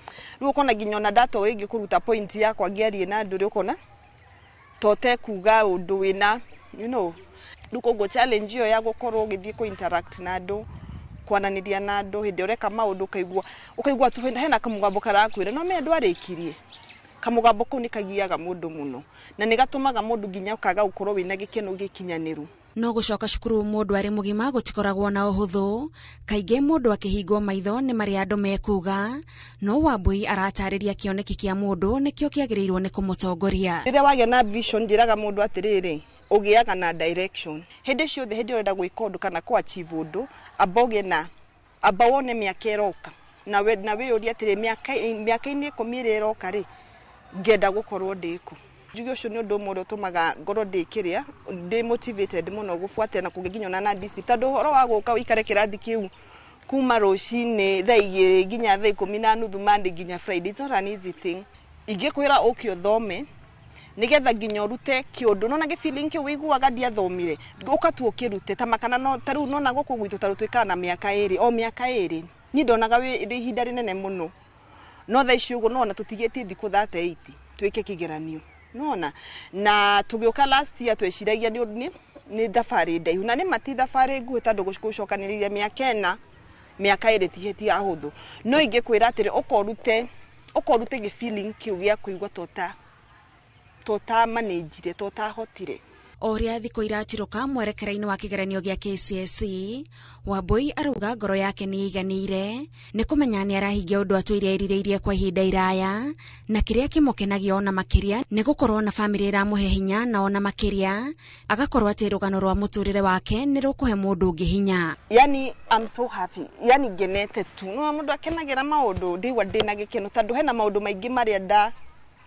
Rĩu ũkona nginya ona ndatoĩ rĩngĩ kũruta point yakwa ngĩarie na andũ rĩ, ũkona to ũtekuga ũndũ wĩna you know. Rĩu koguo challenge ĩyo ya gũkorwo ũgĩthiĩ kũ interact na andũ, kwananĩria na andũ hĩndĩ ĩrĩa ũreka maũndũ ũkaigua tu hena kamũgambo karakwĩra no menya ndwarĩkirie. Kamũgambo kau nĩ kagiaga mũndũ mũno na nĩ gatũmaga mũndũ nginya ũkaga gũkorwo wĩna gĩkeno gĩkinyanĩru. No gũcoka cukuru mũndũ arĩ mũgima gũtikoragwo na ũhũthũ, kaingĩ mũndũ akĩhingwo maitho nĩ marĩa andũ mekuga, no Wambui aratarĩria kĩoneki kĩa mũndũ nĩkĩo kĩagĩrĩirwo nĩ kũmũtongoria. Rĩrĩa wagĩa na vision njĩraga mũndũ atĩrĩrĩ, ũgĩaga na direction hĩndĩ ciothe. Hĩndĩ ĩrĩa ũrenda gwĩka ũndũ kana kũ achieve ũndũ, amba ũgĩe na amba wone mĩaka ĩroka na we na wĩyũrie atĩrĩ, mĩaka-inĩ 10 ĩrĩa ĩroka rĩ, ngenda gũkorwo ndĩkũ. Njuge ũcio nĩ ũndũ ũmwe ũrĩa ũtũmaga ngorwo ndĩ kĩrĩa ndĩ motivated mũno gũbuatĩrĩra na kũgĩa nginya ona na discipline, tondũ ũhoro wa gũka ũikare kĩrathi kĩu kuma rũcinĩ thaa 2 nginya thaa 10:30 Monday nginya Friday, it's not an easy thing. Ingĩkwĩra ũke ũthome nigetha nginya ũrute kĩũndũ nona gĩ feeling kĩu wĩiguaga ndiathomire, ũka tu ũkĩrute ta makana no ta rĩu nona gũkũ gwitũ ta rĩu twĩkaga na mĩaka 2, o mĩaka 2. Niĩ ndonaga wĩ ihinda rĩnene mũno, no thaa ici ũguo nona tũtigĩtie thikũ 38 twĩke kĩgeranio nona. Na tũgĩũka last year tweciragia nĩ thabarĩ ndaihu, na nĩ ma ti thabarĩ nguhĩ tondũ gũcokanĩrĩria mĩaka 4, mĩaka 2 ti ahũthũ. No ingĩkwĩra atĩrĩ, ũka ũrute gĩ feeling kĩu gĩa kũigua tota manĩnjire totahotire. O ũrĩa thikũ iratirũka mwerekera-inĩ wa kĩgeranio gĩa KCSE, Wambui arauga ngoro yake nĩ ĩiganĩire nĩ kũmenya nĩ arahingia ũndũ atũire erirĩirie kwa ihinda iraya, na kĩrĩa kĩmũkenagia ona makĩria nĩ gũkorwo na bamĩrĩ ĩramũhe hinya, na ona makĩria agakorwo atĩ rũgano rwa mũtũrĩre wake nĩ rũkũhe mũndũ ũngĩ hinya. Yani I'm so happy, yani ngenete tu. No mũndũ akenagĩra maũndũ, ndĩigua ndĩna gĩkeno tondũ hena maũndũ maingĩ marĩa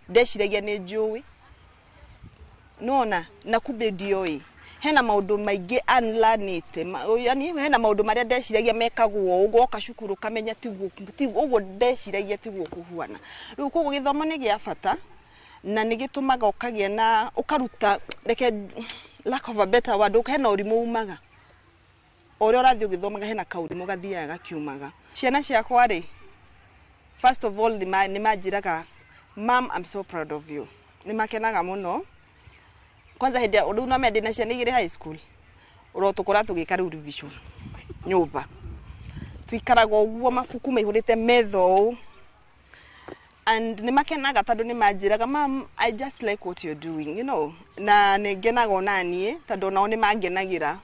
ndeciragia nĩ njũĩ nona na kumbe ndioĩ. Hena maũndũ maingĩ unlearnĩte, yani hena maũndũ marĩa ndeciragia mekagwo ũguo, woka cukuru ũkamenya tiguo ũguo ndeciragia, tiguo kũhuana. Rĩu koguo gĩthomo nĩ gĩa bata na nĩ gĩtũmaga ũkagĩa na ũkaruta, reke lack of a better word, hena ũrimũ umaga o ũrĩa ũrathiĩ ũgĩthomaga, hena kaũrimũ gathiaga gakiumaga. Ciana ciakwa rĩ, first of all nĩ manjĩraga, "Mom, I'm so proud of you." Nĩ makenaga mũno kwanza hĩndĩ rĩu no mende na ciana 2 high school ũrotũkora tũgĩka rĩu revision nyũmba, tuikaraga ũguo mabuku maihũrĩte metha ũũ, and nĩ makenaga tondũ nĩ manjĩraga, "Mom, I just like what you're doing," na nĩ ngenaga ona niĩ tondũ onao nĩ mangenagĩra.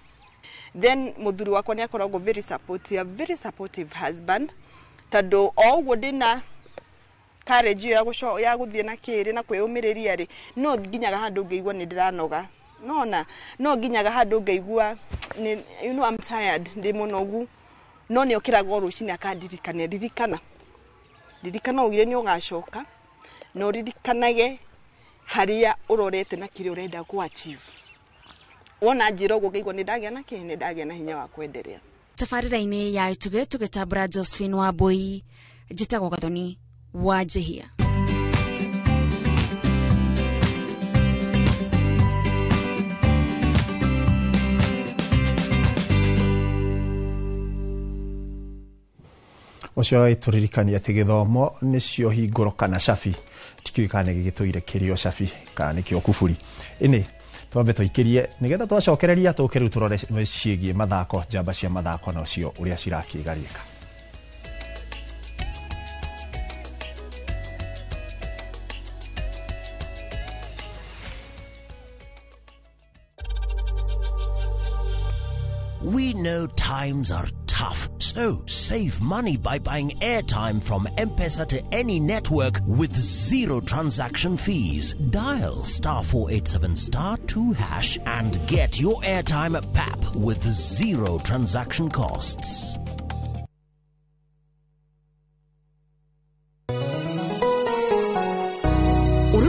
Then mũthuri wakwa nĩ akoragwo very supportive, very supportive husband, tondũ o ũguo ndĩna courage ĩyo ya gũthiĩ na kĩrĩ na kwĩyũmĩrĩria rĩ, no nginyaga handũ ngaigua nĩ ndĩranoga, nona no nginyaga handũ ngaigua nĩ I'm tired, ndĩ mũnogu, no nĩ okĩraga o rũcinĩ akandirikania, "Ririkana, ririkana ugire nĩ ũgacoka na ũririkanage harĩa ũrorete na kĩrĩa ũrenda kũ achieve." Wona njĩra ũguo ngaigua nĩ ndagĩa na kĩ nĩ ndagĩa na hinya wa kwenderea. Tabarĩra-inĩ ya Itugĩ tũgĩtambũra Josephine Wambui, njĩtagwo Gathoni wa Njĩhia. Ũcio agĩtũririkania atĩ gĩthomo nĩcio hingũro kana cabi, tikĩũĩ kana nĩ gĩgĩtũire kĩrĩ o cabi kana nĩkĩo kuburi. Ĩnĩ twambe tũikĩrie nĩgetha twacokereria tũke rĩu tũrore ciĩgiĩ mathako, njamba cia mathako nacio ũrĩa cirakĩgarĩka. We know times are tough, so save money by buying airtime from M-Pesa to any network with zero transaction fees. Dial *487*2# and get your airtime at PAP with zero transaction costs.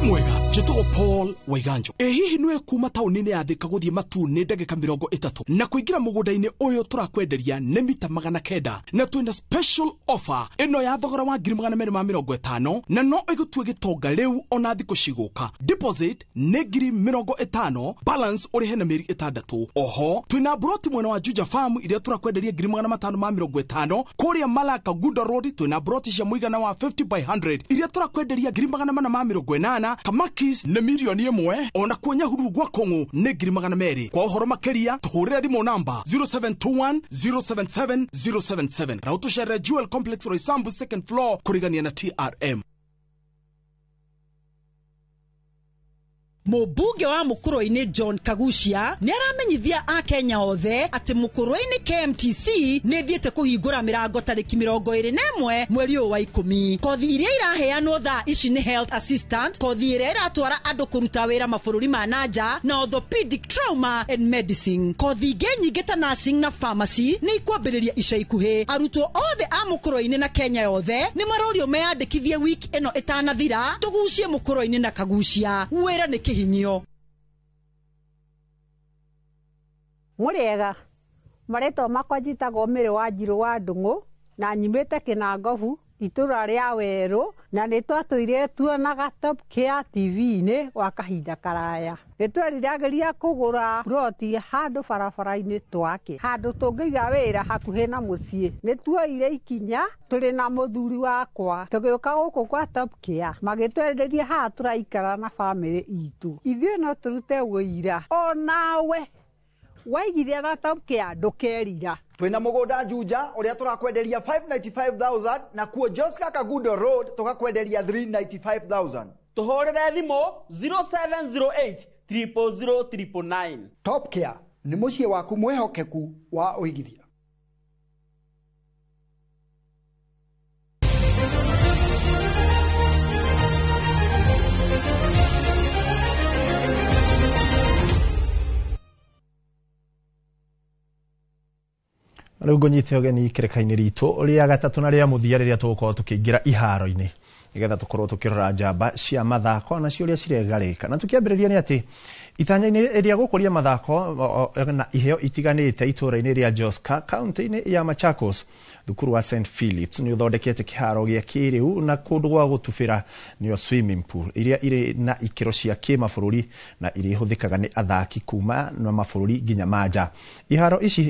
Mwega njĩtagwo Paul Waiganjo. Ĩ hihi nĩwe kuma taũni-inĩ ya Thika gũthiĩ Matuu nĩ ndagĩka 30 na kũingĩra mũgũnda-inĩ ũyũ tũrakwenderia nĩ mita 900 na twĩna special offer ĩno ya thogora wa 250,000 na no ĩgũtue gĩtonga rĩu ona thikũ cigũka. Deposit nĩ 50,000, balance ũrĩhe na mĩeri 6. Oho twĩna broti mwena wa Juja Farm iria tũrakwenderia 550,000. Kũrĩa Malaka Gunda Road twĩna broti cia mũigana wa 50 by 100 iria tũrakwenderia 480,000. Kamakis nĩ 1,000,000, ona kuo Nyahururu gwa Kong'u nĩ 200,000. Kwa ũhoro makĩria tũhũrĩre thimũ namba 0721 077 077 na ũtũcerere Jewel Complex Roysambu second floor kũrigania na TRM. Mũmbunge wa Mũkũrwe-inĩ John Kagucia nĩ aramenyithia akenya othe atĩ Mũkũrwe-inĩ KMTC nĩ ĩthiĩte kũhingũra mĩrango tarĩki 21 mweri ũyũ wa 10. Kothi iria iraheanwo thaa ici nĩ health assistant, kothi ĩrĩa ĩratwara andũ kũruta wĩra mabũrũri ma nanja, na orthopedic trauma and medicine. Kothi ingĩ nyingĩ ta nursing na pharmacy nĩ ikwambĩrĩria ica ikuhĩ. Arutwo othe a Mũkũrwe-inĩ na Kenya yothe nĩ marorio meyandĩkithie wiki ĩno ĩtanathira, tũgucie Mũkũrwe-inĩ na Kagucia. Wĩra nĩ kĩhinyio. Mũrĩega, marĩtwa makwa njĩtagwo Mĩrĩ wa Njirũ wa Ndung'u na nyumĩte Kĩnangobu itũra rĩa Werũ, na nĩ twatũire tuonaga Top Care TV-inĩ gwa kahinda karaya. Nĩ tweriragĩria kũgũra ploti handũ barabara-inĩ twake, handũ tũngĩiga wĩra hakuhĩ na mũciĩ. Nĩ tuoire ikinya tũrĩ na mũthuri wakwa tũgĩũka gũkũ kwa Top Care, magĩtwenderia haha tũraikara na bamĩrĩ itũ. Ithuĩ no tũrute wũira onawe waigithia na Top Care ndũkerira. Twina mũgũnda Juja ũrĩa tũrakwenderia 595,000 na kuo Joska Kagudo Road tũgakwenderia 395,000. Tũhũrĩre thimũ 0708 000 999. Top Care nĩ mũciĩ waku mwĩhokeku wa ũigithia. Rĩu ngũnyite ũgeni kĩreka-inĩ ritũ rĩa gatatũ na rĩa mũthia rĩrĩa tũgũkorwo tũkĩingĩra iharo-inĩ nĩgetha tũkorwo tũkĩrora njamba cia mathako nacio ũrĩa ciregarĩka. Na tũkĩambĩrĩria nĩ atĩ itanya-inĩ rĩa gũkũria mathako na iheo itiganĩte itũra-inĩ rĩa Joska kaunti-inĩ ya Machakos, thukuru wa St Philips nĩ ũthondekete kĩharo gĩa kĩrĩu na kũndũ gwa gũtubĩra nĩyo swimming pool iria irĩ na ikĩro cia kĩmabũrũri na iria ihũthĩkaga nĩ athaki kuma na mabũrũri nginya manja. Iharo ici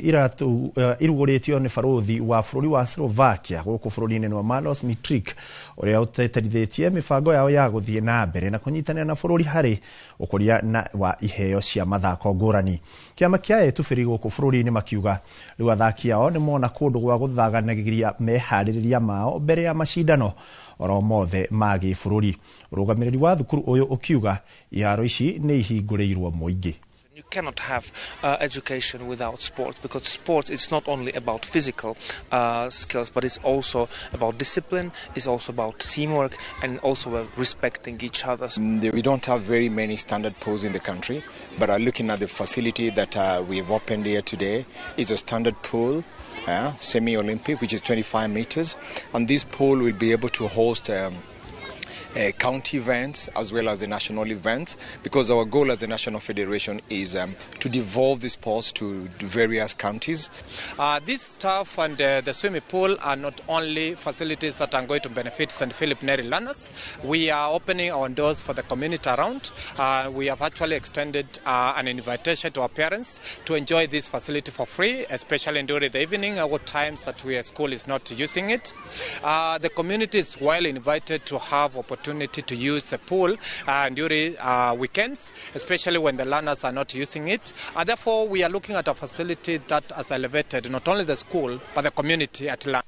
irugũrĩtio nĩ barũthi wa bũrũri wa Slovakia gũkũ bũrũri-inĩ wa Malos Mitrik ũrĩa ũteterithĩtie mĩbango yao ya gũthiĩ na mbere na kũnyitanĩra na bũrũri harĩ ũkũria na wa iheo cia mathako ngũrani. Kĩama kĩa etubĩri gũkũ bũrũri-inĩ makiuga rĩu athaki ao nĩ mona kũndũ gwa gũthaganagĩria meharĩrĩria mao mbere ya macindano oro mothe ma gĩbũrũri. Ũrũgamĩrĩri wa thukuru ũyũ ũkiuga iharo ici nĩ ihingũrĩirwo mũingĩ. You cannot have education without sport, because sport is not only about physical skills, but it's also about discipline, it's also about teamwork, and also respecting each other. We don't have very many standard pools in the country, but looking at the facility that we have opened here today is a standard pool, semi-Olympic, which is 25 meters, and this pool will be able to host county events as well as the national events, because our goal as the National Federation is to devolve the sports to various counties. This staff and the swimming pool are not only facilities that are going to benefit St. Philip Neri learners. We are opening our doors for the community around. We have actually extended an invitation to our parents to enjoy this facility for free, especially during the evening or times that we school is not using it. The community is well invited to have opportunity to use the pool during weekends, especially when the learners are not using it. Therefore, we are looking at a facility that has elevated not only the school, but the community at large.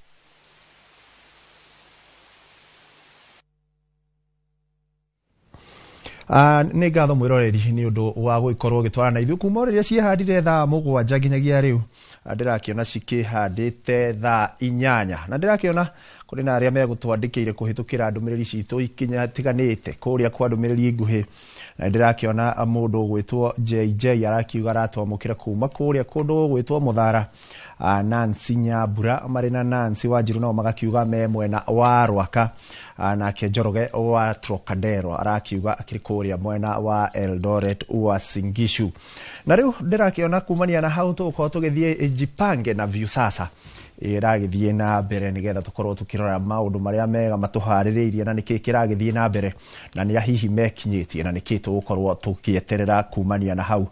Nĩ ngatho mwĩroreri nĩ ũndũ wa gũgĩkorwo ũgĩtwarana na ithuĩ kuma rĩrĩa ciĩhandire thaa 7 nginyagia rĩu. Ndĩrakĩona cikĩhandĩte thaa 8 na ndĩrakĩona kũrĩ na arĩa megũtwandĩkĩire kũhĩtũkĩra ndũmĩrĩri citũ ikinya tiganĩte kũrĩa kwa ndũmĩrĩri nguhĩ, na ndĩrakĩona mũndũ ũgwĩtwo JJ arakiuga aratwamũkĩra kuma kũrĩa kũndũ gũgwĩtwo Mũthara. Nancy Nyambura marĩ na Nancy Wanjiru nao magakiuga me mwena wa Rwaka. Nake Njoroge wa Trocadero arakiuga akĩrĩ kũrĩa mwena wa Eldoret Uasin Gishu. Na rĩu ndĩrakĩona kumania na hau tũgũkorwo tũgĩthiĩ Jipange na Viusasa ĩragĩthiĩ na mbere nĩgetha tũkorwo tũkĩrora maũndũ marĩa mega matũharĩrĩirie na nĩkĩ kĩragĩthiĩ na mbere na nĩa hihi mekinyĩtie na nĩkĩ tũgũkorwo tũgĩeterera kumania na hau.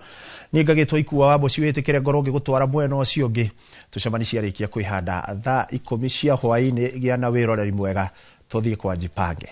Niĩ ngagĩtwo Ikua wa Mũciĩ wĩtĩkĩre ngorwo ngĩgũtwara mwena ũcio ũngĩ tũcemani ciarĩkia kwĩhanda thaa 10 cia hwaĩ-inĩ. Gĩa na wĩroreri mwega, tũthiĩ kwa Jipange.